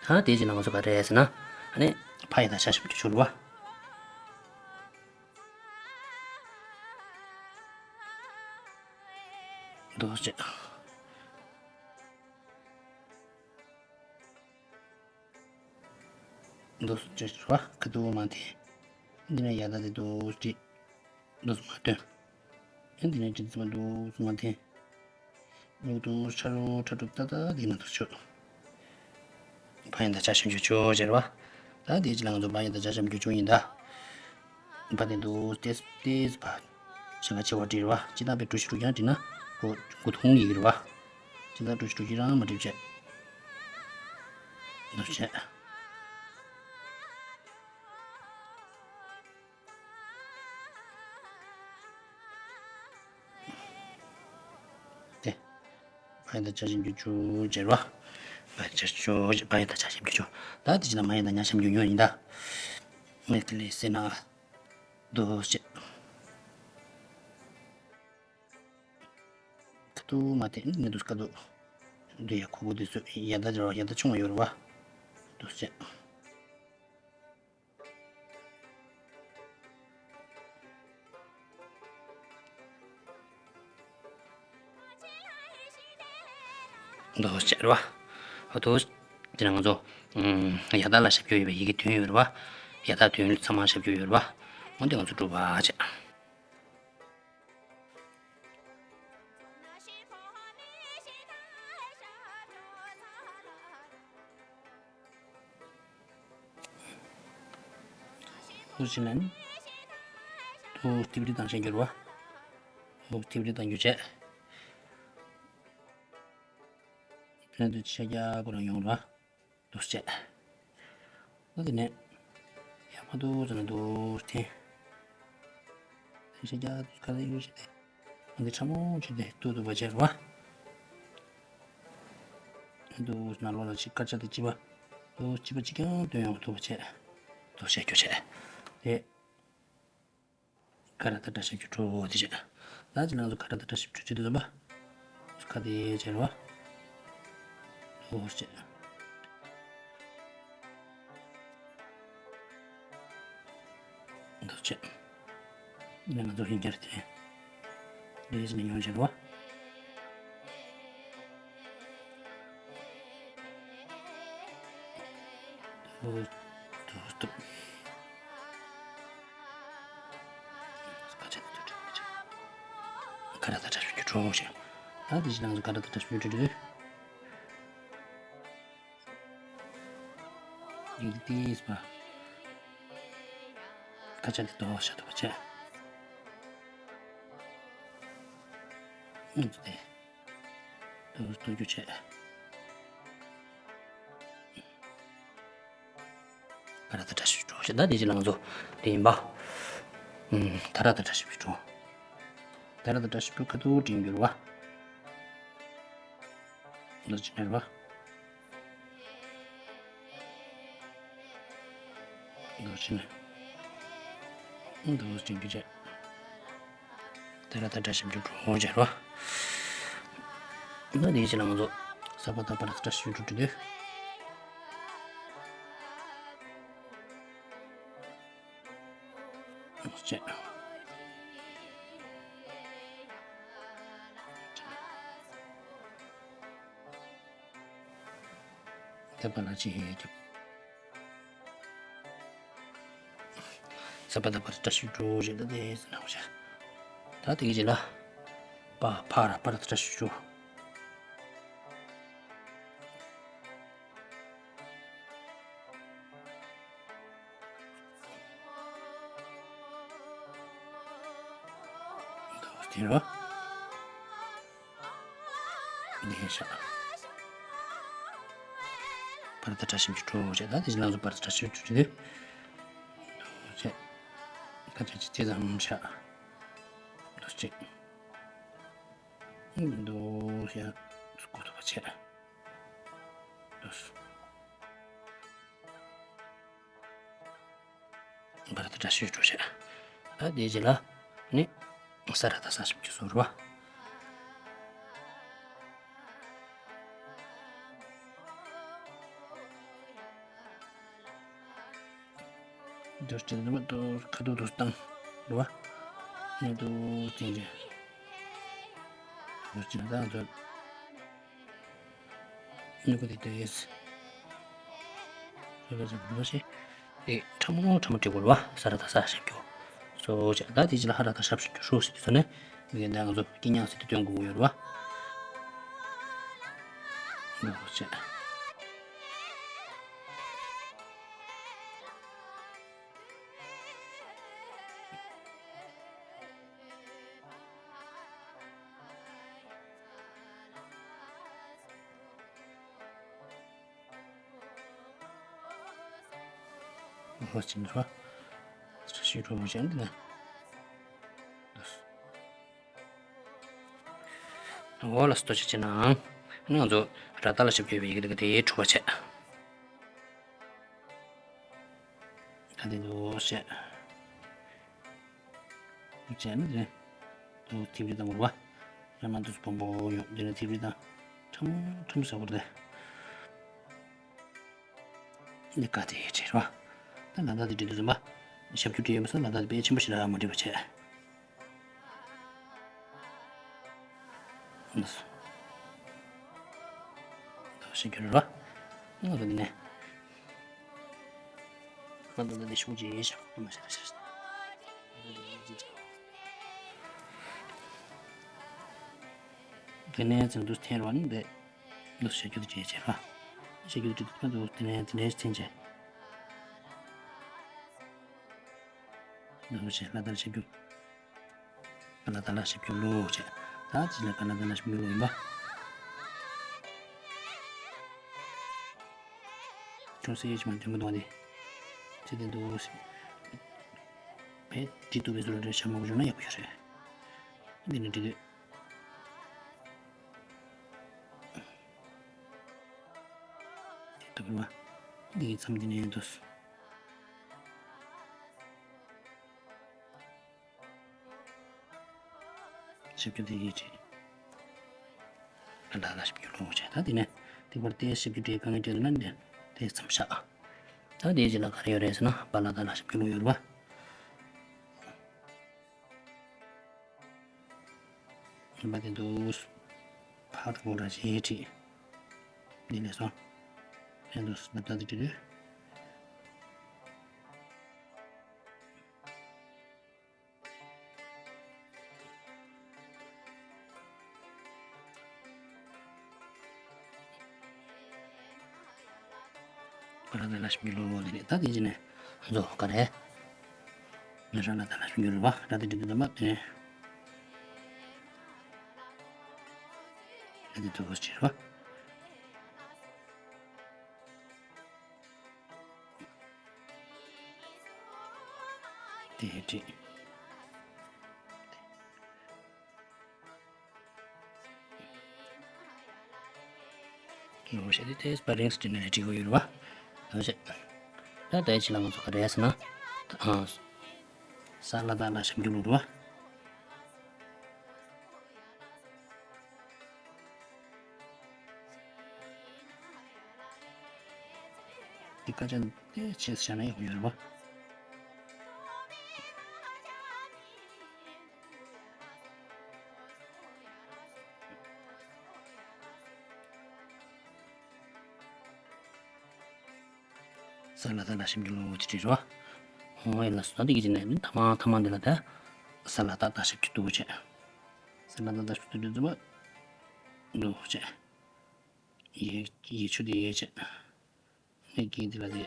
བྱེད། ད་དེ་ཅི་ན་ང་ཚོ་ག་རེ་ཟེར་ན། ཨ་ནི། ཕ་ཡི་ད་ཤ་ཤ་ཁྱུ་ཁྱུ་ར་བ། འདུག་བྱེད། འདུག་བྱེད་ར་ཁ་ཐུག་མ་འཐེན། འདི་ནས་ཡ་ད་དེ་འདུག་བྱེད། འདུག་མ་འཐེན། འདི་ནས་ཅི་འདུག་མ་འཐེན། མྱུར་དུ་ཁྲ་རུ་ཁྲ་ཁྲུག་ཏ་ཏ་འདི་ན་འདུག་ཆོག་ཕ་ཡི་ད་ཆ་ཞིམ་ཆུ་ཆུ་ཟེར་བ། ད་དེ་ཅི་ལ་ང་ཚོ་ཕ་ཡི་ད་ཆ་ཞིམ་ཆུ་ཆུ་ཡིན་ད། ཕ་དེ་འདུག་ཏེས་ཏེས་ཕ། ཞེ་ག་ཆེ་བ་བྲིས་ར་བ། ཅི་ད་པའི་གྲུ་ཞིག་གྲུ་རྐྱང་བྲིས་ན། ཁོ་མགོ་ཐུང་ཡིག་ར་བ། ཅི་ད་གྲུ་ཞིག་གྲུ་རྐྱང་རང་མ་བྲིས་བྱས། འདུག་བྱས། དེ། ཕ་ཡི་ད་ཆ་ཞིམ་ཆུ་ཆུ་ཟེར་བ། ཕ་ཡི་ད་ཆ་ཞིམ་ཆུ་ཆུ་ཕ་ཡི་ད་ཆ་ཞིམ་ཆུ་ཆུ། ད་དེ་ཅི་ན་མ་ཡི་ད་ཉ་ཞིམ་ཆུ་ཉོ་ཡིན་ད། མི་དེ་ལས་སེ་ན། འདུག་བྱེད། ཁ་ཐུག་མ་དེ་ནི་འདུག་ཁ་ཐུག་འདུག་ཡ་ཁུ་ཁུ་དེ་ཚོ་ཡ་ད་ཡ་ད་ཆུང་བ་ཡོད་རེད་བ། འདུག་བྱེད། འདུག་བྱེད་རེད་བ། འདུག་དེ་ནང་ང་ཚོ་ཡ་ད་ལ་ཞབས་ཀྱུ་ཡོད་པའི་ཡི་གེ་དོན་ཡོད་རེད་བ། ཡ་ད་དོན་ཚང་མ་ཞབས་ཀྱུ་ཡོད་རེད་བ། འོན་ཏེ་ང་ཚོ་སྒྲུབ་པ་བྱེད། ཧུ་ཤི་ལན། ཐུ་ཐིབ་རི་དང་ཤན་གྱུར་བ། ཧུ་ཐིབ་རི་དང་རྒྱུ་བྱས། དོན་དུ་ཆ་རྒྱ་ཁོ་རང་ཡོང་ར། འདུག་བྱས། ཨ་དེ་ནས། ཡ་མ་འདུག་ཟེར་ན་འདུག་སྟེ། དེ་ཤ་རྒྱག་ཁ་ལ་ཡོད་ཤི་སྟེ། འདི་ཕྲ་མོ་ཆུ་དེ་ཏུ་ཏུ་བ་བྱས་ར་བ། འདུག་ན་ལོ་ལ་ཅིག་དཀར་ཆ་དེ་ཅི་བ། འདུག་ཅི་བ་ཅི་ཀྱང་སྟོན་ཡོང་ཐུབ་པ་བྱས། འདུག་བྱས་རྒྱུ་བྱས། དེ། ཀ་ར་ཏ་ཏྲ་ཞབས་ཀྱུ་ཁྲོ་བོ་དེ་བྱས། ད་ཅི་ལ་ང་ཚོ་ཀ་ར་ཏ་ཏྲ་ཞབས་ཀྱུ་ཁྲོ་ཅི་དེ་ཟོམ་པ། ཁ་དེ་བྱས་ར་བ། འོ་བྱས། འདུག་བྱས། ནས་ང་ཚོ་ཧིན་རྒྱར་དེ། ལས་ནས་ཡོང་བྱས་ར་བ། འདུག་འདུག་འདུག་ཁ་ཆེ་འདུག་འདུག་ཁ་ཆེ། ཁ་ར་ད་ཆ་ཞུ་རྒྱུ་གྲོགས་ཤིག་ད་ ད་དེ་བཞིན་ལང་ཚོ་ག་ར་ད་འདྲ་ཞིག་འགྲོ་འགྲོ། ཡིག་ཏིས་པ། ཁ་ཆ་དེ་དོ་ཤ་དོ་བ་ཆེ། ཨུ་ཚུ་དེ། དོ་དོ་རྒྱུ་ཆེ། ད་ར་ད་བཀྲ་ཤིས་འགྲོ་ཞེས་ད་དེ་ཅི་ལང་ཚོ་དེ་ཡིན་པ། ཨུམ། ད་ར་ད་བཀྲ་ཤིས་འགྲོ། ད་ར་ད་བཀྲ་ཤིས་འགྲོ་ཁ་ཐུག་དྲན་འགྱུར་བ། འདུ་ཅི་ནར་བ། འདུ་ཅི་ནི། འདུ་ཅི་འགྱུར་བྱེད། ད་ར་ད་བཀྲ་ཤིས་འགྲོ་འགྲོ་ཅེར་བ། ད་དེ་ཅི་ལང་ཚོ། ས་པ་ད་པ་ར་བཀྲ་ཤིས་འགྲོ་འགྲོ་དེ། ཅེ། དེ་པ་ལ་ཅི་ཧེ་ཀྱང་། ས་པ་ད་པར་བཀྲ་ཤིས་འགྲོ་ཞེས་ད་དེ་ཟེར་ན་འོ་ཞེས། ད་དེ་གི་རྗེས་ལ། པ་ཕ་ར་པར་བཀྲ་ཤིས་འགྲོ། དེ་རོ། འདི་ཤ། པར་ད་བཀྲ་ཤིས་ཀྱི་གྲོགས་བྱས་ད་དེ་བཞིན་ལང་ཚོ་པར་ད་བཀྲ་ཤིས་ཀྱི་གྲོགས་བྱས། ཁ་ཆ་ཅི་ཙེ་ཙམ་ཤ། འདུ་ཅི། འདུ་ཤ། སྐུ་ཐུབ་པ་ཆེ། འདུ། བར་དུ་བཀྲ་ཤིས་འགྲོ་བྱེད། ད་དེའི་རྗེས་ལ་ནི་ས་ར་ད་ས་ཞིབ་ཀྱི་སོར་བ། འདུ་སྤྱི་ནུ་མ་དུ་ཁ་དུ་དུ་བཏང་རུ་བ། ནི་དུ་ཅིང་རེ། འདུ་སྤྱི་ནུ་དང་དུ། སྨྱུ་གུ་དེ་དེ་ཡིས། ལོ་ལོ་ཞེས། དེ་ཕྲ་མོ་ཕྲ་མོ་བྲིས་དགོས་རེད་བ། ས་ར་ད་ས་ཞབས་ཀྱུ། སོ་ཅེ་ད་དེ་ཅི་ལ་ཧ་ར་ད་ཞབས་ཞབས་ཀྱུ་ཧྲུ་ཞེས་དེ་ཚོ་ནས། དེ་གའི་ད་ང་ཚོ་སྐྱིད་ཉག་ཟེར་དུ་སྟོན་དགོས་ཡོད་རེད་བ། ལོ་ཅེ། ཧོ་ཅིན་རོ། ཤི་རོ་མོ་ཅན་དེ་ན། འོ་ལ་སྟོ་ཆ་ཅི་ནའང་། ང་ཚོ་ར་ཏ་ལ་ཞབས་ཀྱུ་བའི་ཡི་གེ་དེ་ག་དེ་གྲུབ་པ་བྱས། ད་དེ་ཚོ་བཤད། བྱས་ན་དེ་ཚོ་ཐིབ་རི་དང་མོར་བ། ར་མ་དུས་བོང་བོ་ཡོང་དེ་ནས་ཐིབ་རི་དང་ཁྲམ་ཁྲམ་ཟ་བར་དེ། འདི་ག་དེ་བྱས་ར། ད་ལ་ད་དེ་འདྲི་དུས་ཙམ་པ། ཞབས་ཀྱུ་བྲིས་ཡོད་མ་སོང་ལ་ད་དེ་དཔེ་ཆེན་པོ་ཞིག་ར་མ་འདྲི་བ་བྱས། ཤེས་རྒྱུ་རེད་བ། ང་ཚོ་འདི་ནས། ང་ཚོ་འདི་ནས་ཤུགས་ཆེ་ཡིན་ཤག་ཏུ་མ་ཤེས་ཤེས། དེ་ནས་ཚན་དུ་ཐེར་བ་ནི་འདི། འདུ་ཤེས་རྒྱུ་དེ་ཆེ་ཆེ་ར། ཤེས་རྒྱུ་དེ་ང་ཚོ་དེ་ནས་དེ་ནས་ཚན་ཆེ། འདུ་ཤེས་ལ་དར་ཤེས་རྒྱུ། ཀ་ན་ད་ལ་ཞིབ་འཇུག་ལུགས་བྱས། ད་ཅི་ལ་ཀ་ན་ད་ལ་ཞིབ་འཇུག་ལུགས་ཡིན་པ། ཅུང་ཟད་ཡིད་ཆེས་མ་འཇོན་གི་འདུག་སྟེ། ཚེ་འདི་འདུག་ཟེར། བས་བྲིས་ཐུབ་པའི་བཟོ་འདྲ་ཞྭ་མོ་བཟོས་ན་ཡག་པོ་ཡོད་རེད། འདི་ནི་བྲིས་དུས། དེ་ཐུབ་པ། འདི་གི་མཚམས་འདི་ནས་འདུག་ཞིབ་འཇུག་དེ་ཡིས་བྲིས། ལ་ལ་ཞིབ་འཇུག་ལུགས་བྱས། ད་དེ་ནས་དེ་བར་དེ་ཞིབ་འཇུག་དེ་གང་ཡིན་དྲན་ན་འདི་དེ་མཚམས་བཞག་ད་དེའི་རྗེས་ལ་ག་རེ་ཡོད་རེད་ཟེར་ན་པ་ལ་ད་ལ་ཞིབ་འཇུག་ལུགས་ཡོད་རེད་བ། ཡིན་པ་དེ་འདུག་ཕ་གྲུ་བོ་ར་ཞེས་བྲིས། འདི་ལས་སོ། ཡང་འདུག་ནབ་ད་དེ་བྲིས་དུས། ལ་དྭགས་ལ་ཞིབ་འཇུག་ལོ་ལོ་དེ་རེད། ད་དེ་རྗེས་ནས་ང་ཚོ་ག་རེ། ང་ཚོ་ལ་དྭགས་ལ་ཞིབ་འཇུག་རེད་བ། ད་དེ་འདྲ་དེ་འདྲ་མ་དེ། ད་དེ་ཐུག་པ་ཅིག་རེད་བ། དེ་བྲིས། ལོ་ཤ་དེ་ཏེས་པ་རིང་སྟེ་ནས་བྲིས་གོ་ཡོད་རེད་བ། ལོ་ཤ། ད་ལྟའི་ཆ་ལ་ང་ཚོ་ག་རེ་ཟེར་ན། ཨ། ས་ལ་དྭགས་ལ་ཞིབ་འཇུག་ལོ་རེད་བ། འདི་ཀ་ཅན་དེ་ཆེས་བྱ་ན་ཡག་ཡོད་རེད་བ། ས་ལ་དྭགས་ལ་ཞིབ་འཇུག་ལོ་ཅི་བྲིས་རོ། ཧོང་ཨེ་ལ་སོ་ད་དེ་གི་ཅི་ནས་ཐ་མ་ཐ་མ་འདི་ལ་ད། ས་ལ་དྭགས་ལ་ཞིབ་འཇུག་ཏུ་བྱས། ས་ལ་དྭགས་ལ་ཞིབ་འཇུག་ཏུ་བྱས། འདུག་བྱས། ཡེ་ཡེ་ཆུ་དེ་ཡེ་བྱས། ངས་གིན་དེ་ལ་དེ།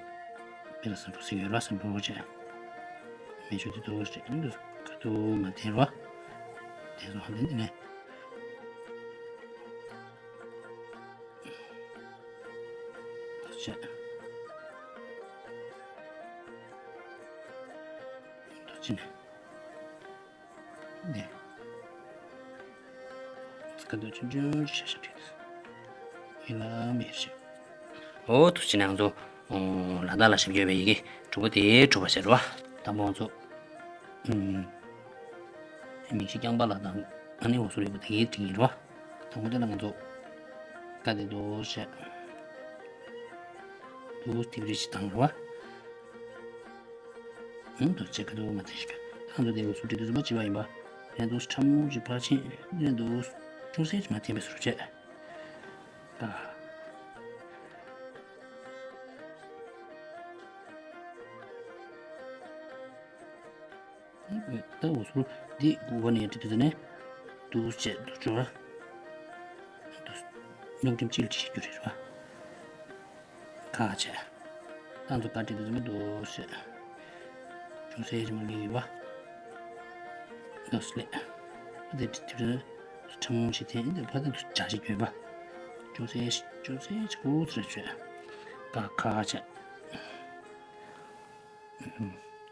དེ་ལ་སམ་བྷོ་སི་ཡོད་ལ་སམ་བྷོ་བྱས། མེ་ཆུ་དེ་དོ་བྱས། འདུག་ཁ་ཐུག་མ་དེ་རོ། དེ་ཚོ་ཧ་འདི་ནི་ནས། དོ་བྱས། དོ་བྱས་ནས། ནས། ཚིག་ཁ་དོ་ཆུང་ཆུང་ཞིག་ཤ་ཤ་བྲིས། ཡིན་ལ་མེར་ཤི། འོ་ཐུགས་རྗེ་ཆེ་ང་ཚོ། ལ་དྭགས་ལ་ཞིབ་འཇུག་པའི་ཡི་གེ་དྲུག་པོ་དེ་གྲུབ་པ་བྱེད་རོགས། དང་པོ་ང་ཚོ། མིང་གཞི་རྐྱང་པ་ལ་དང་ཨ་ནི་འོ་སུ་རེད་པ་དེ་གའི་དྲིང་ཡིན་རོགས། དང་པོ་དེ་ལ་ང་ཚོ། ཀ་དེ་དོ་བྱས། དུ་དེ་བྲིས་ཤིག་དང་རོགས། ཨང་དུ་ཅེ་ཀ་དུ་མ་ཐེ་ཤི་ཀ། ཨང་དུ་དེ་བོ་སུ་ཏི་དུ་སུ་མ་ཅི་བ་ཡིན་པ། ཡང་དུ་ཁྲ་མོ་ཅི་ཕ་ཆེན་ཡང་དུ་ཅུང་ཟད་ཅི་མ་ཐེ་བའི་སུ་ཅེ། ད། ད་འུ་ཚོ་འདི་དགུ་པ་ནས་འབྲི་དུས་ནས་འདུག་བྱས་འདུག་བྱས་ར། སྙོག་འགྲེམས་གཅིག་ལ་བྲིས་རྒྱུ་རེད་ར། ཁ་བྱས། ད་ཚོ་ད་འབྲི་དུས་ནས་འདུག་བྱས། ཅུང་ཟད་རིང་ལི་བ། འདུག་ལེ། འདི་འབྲི་དུས་ནས་ཁྲ་མོ་ཞིག་འཐེན་འདི་ཕ་ད་འདུག་བྱ་ཞིག་ཡོད་པ། ཅུང་ཟད་ཅུང་ཟད་ཅིག་འུ་ཚོ་ར་བྱས། ད་ཁ་བྱས།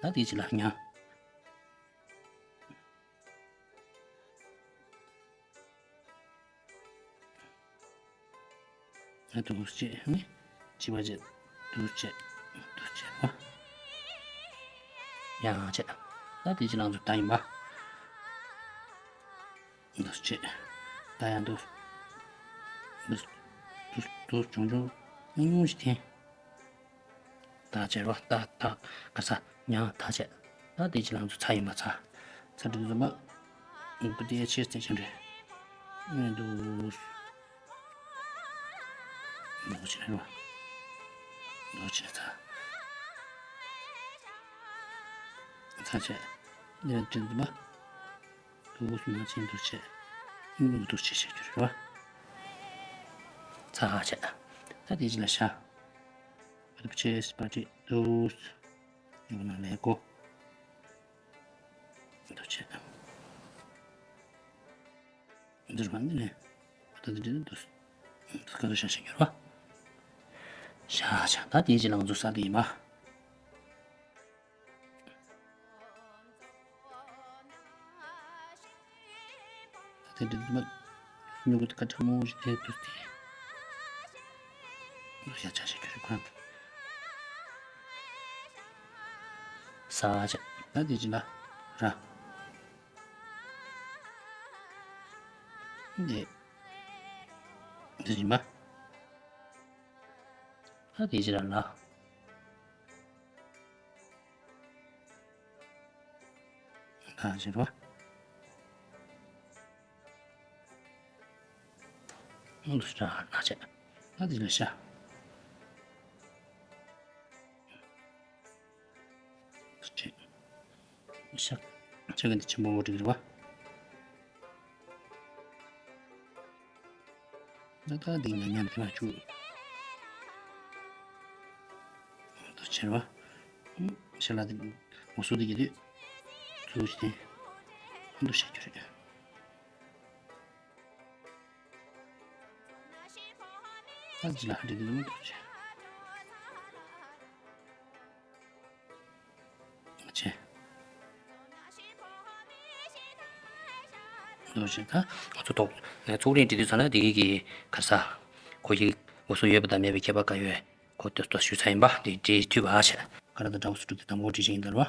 ད་དེ་ཅི་ལ་ཉ། ཨ་འདུག་བྱས་ནི། བྱིས་པ་བྱས། འདུག་བྱས། འདུག་བྱས་པ། ཡང་བྱས། ད་དེ་ཅི་ལང་ཚོ་ད་ཡིན་པ། འདུག་བྱས། ད་ཡང་འདུག་འདུག་འདུག་འདུག་ཆུང་ཆུང་ཉུང་ཉུང་ཞིག་འཐེན། ད་བྱས་རོ། ད་ད་ག་ས་ཉང་ད་བྱས། ད་དེ་ཅི་ལང་ཚོ་ཚ་ཡིན་པ་ཚ། ཚ་འདྲི་འཛོམས་པ། འུ་དེ་ཆེ་སྟེ་ཆེ་འདྲི། ཨེ་འདུག་འདུག་བྱས་རོ། འདུག་བྱས་ཚ། ཚ་བྱས། ཨེ་འདྲི་འཛོམས་པ། འདུག་མ་ཆེན་འདུག་བྱས། འུ་འདུག་བྱས་བྱས་འགྱུར་རོ། ཚ་བྱས། ད་དེ་ཅི་ལ་ཤ། པ་ཏི་པ་ཆེ་སི་པ་ཏི་དུས། ཡོང་ན་ལས་གོ། འདུ་བྱེད། འདིར་བ་འདི་ནས། ད་འདི་འདི་འདུ། སྐར་ཤ་ཤ་གྱུར་བ། ཤ་ཤ་ད་དེའི་ལང་ཚོ་ས་དེ་ཡིན་པ། ད་དེ་འདི་མ། སྨྱུ་གུ་དཀར་ཁྲ་མོ་ཞིག་དེ་འདུག་སྟེ། ཡ་ཆ་ཞིག་གྱུར་ཁོ། ས་ཆ་ད་དེ་ཅི་ལ་ར། འདི་འདི་ཡིན་པ། ད་དེ་ཅི་ལ་ལ། ད་ཅི་རོ། འདུ་ཤ་ན་ཆེ། ད་དེ་ལ་ཤ། ཤ། ཤ་གི་འདི་ཆེན་པོ་འོ་འགྲིག་རེད་བ། ད་ད་འདི་ཉམས་ཉམས་དེ་མ་བཅུག་བྱེད་རོགས། ཤ་ལ་དེ་འོ་སོ་དེ་གི་དུས་ཚུགས་ཤིག་དེ་ཧོན་དུ་བྱ་རྒྱུ་རེད། ཨ་ཅི་ལ་ཧ་འདྲེ་དེ་ནི་མི་འདུག་ཅེ། ཅེ། འདུག་ཅེ་ད་ང་ཚོ་ཐོག་ཚོགས་རིང་འབྲི་དུས་ཚོད་ན་དེ་གི་གི་ག་ས་ཁོ་ཡི་འོ་སོ་ཡོད་པ་དང་མེད་པའི་ཁྱད་པར་ག་ཡོད་ཁོ་ཏོ་ཏོ་ཞུ་ཚར་ཡིན་པ་དེ་འབྲི་མཐུད་པ་ཨ་ཆེ། ག་ར་དང་འདྲ་བོ་སུ་དྲུག་དེ་དང་པོ་འབྲི་བཞིན་ཡིན་ལ་རོ།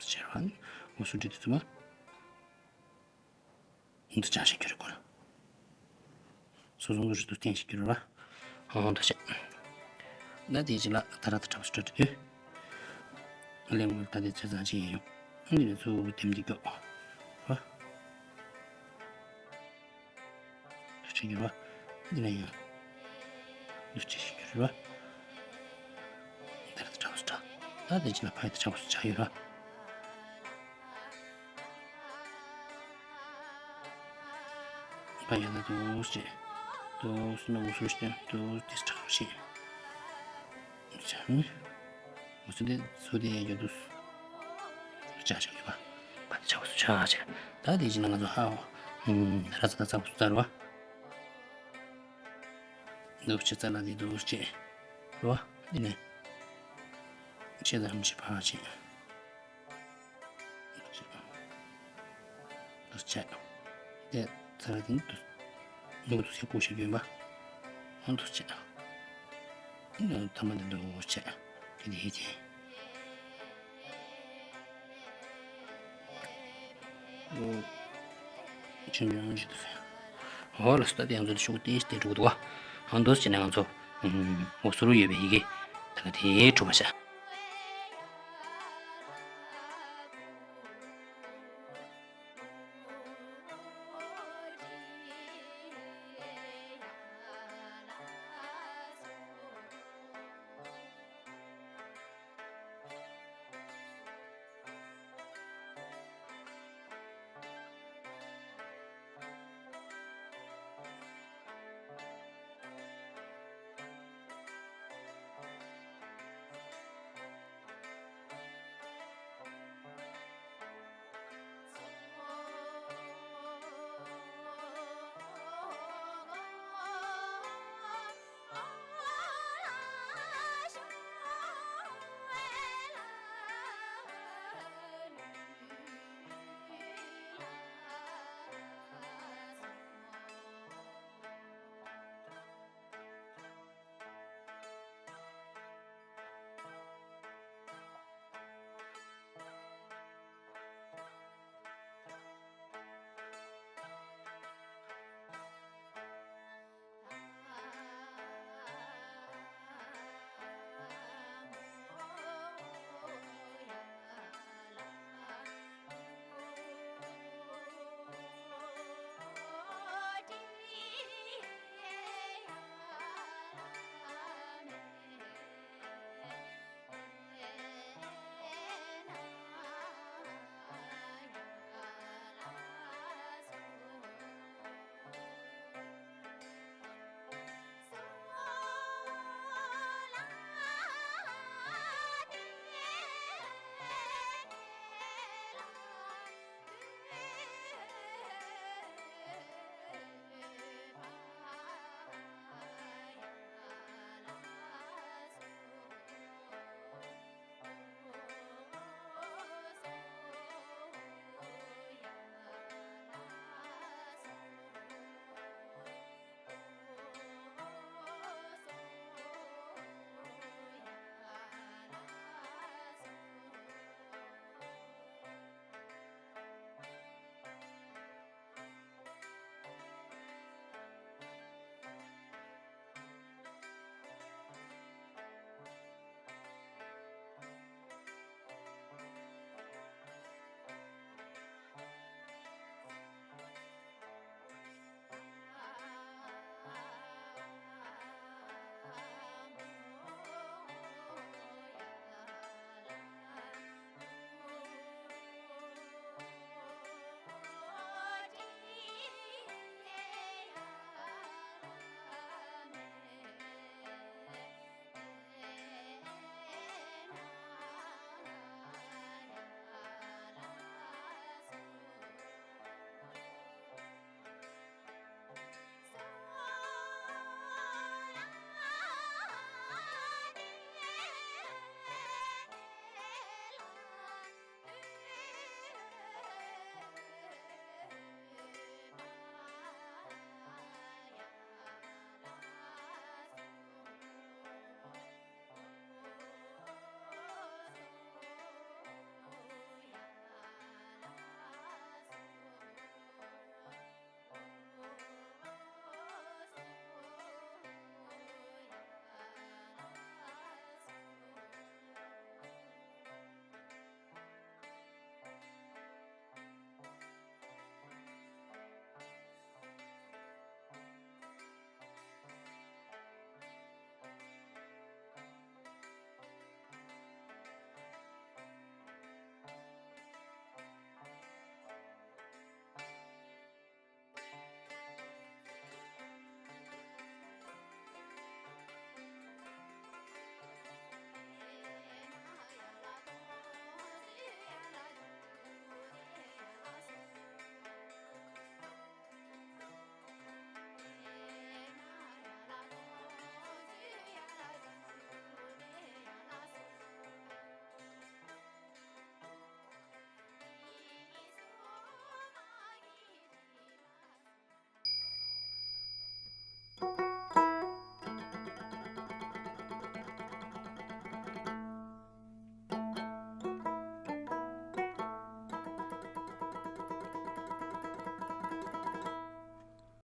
ཟེར་བ་ནི་འོ་སོ་འབྲི་དུས་ཙམ་པ། འདི་ཅང་ཞིག་གྱུར་དགོས། སོ་སོ་འདི་རེད་དུ་བསྟན་ཞིག་གྱུར་བ། ཧང་ཧང་ད་བཤད། ད་དེའི་རྗེས་ལ་ད་ར་ད་གྲབས་སུ་སྤྲད་དུས། ལེན་དགོས་ད་དེ་ཚེ་ཚང་ཅི་ཡིན་ཡོང་། འདི་ནས་ཚུར་དེམ་འདི་སྐྱོག་བ། ཆེ་གྱུར་བ། འདི་ནས་ཡང་། འདི་ཆེ་ཞིག་གྱུར་བ། ད་ར་ད་གྲབས་སུ་སྤྲད། ད་དེའི་རྗེས་ལ་ཕ་ཡི་ད་གྲབས་སུ་ཆ་ཡོད་བ། ཕ་ཡ་ད་དུ་ཞེས། དུ་སུ་ན་འུ་སུ་ཞེས་དུ་ཏིས་ཁྲག་ཞེས། ཅང་། འུ་སུ་དེ་སུ་དེ་ཡ་དུ་སུ། ཅང་ཞེས་ཡོད་པ། ཕ་ཆ་འུ་སུ་ཆ་ཞེས། ད་དེ་ཅི་ན་ང་ཚོ་ཧ་འོ། ར་ས་ད་ས་འུ་སུ་ཙར་བ། འདུ་ཆེ་ཙ་ལ་དེ་འདུ་ཆེ། རོ། འདི་ནས། ཆེ་ཙམ་ཆེ་ཕ་ཆེ། འདུ་ཆེ། དེ་ཙ་ལ་དེ་འདུ། ནུ་འདུ་ཆེ་ཀུ་ཞིག་ཡོད་པ། འདུ་ཆེ། འདི་ཐ་མ་དེ་འདུ་ཆེ། དེ་དེ་དེ། ཆུང་ཆུང་ཞིག་འདུག་ཟེར། འོ་ལ་སྟ་དེ་ཡང་ཚོ་ཤུགས་ཏིས་ཏེ་འགྲོ་གི་འདུག་བ། འོ་འདུག་ཟེར་ནས་ང་ཚོ། འོ་ཟུར་ཡོད་པའི་ཡི་གེ། ད་ག་དེ་གྲུབ་པ་ཤ།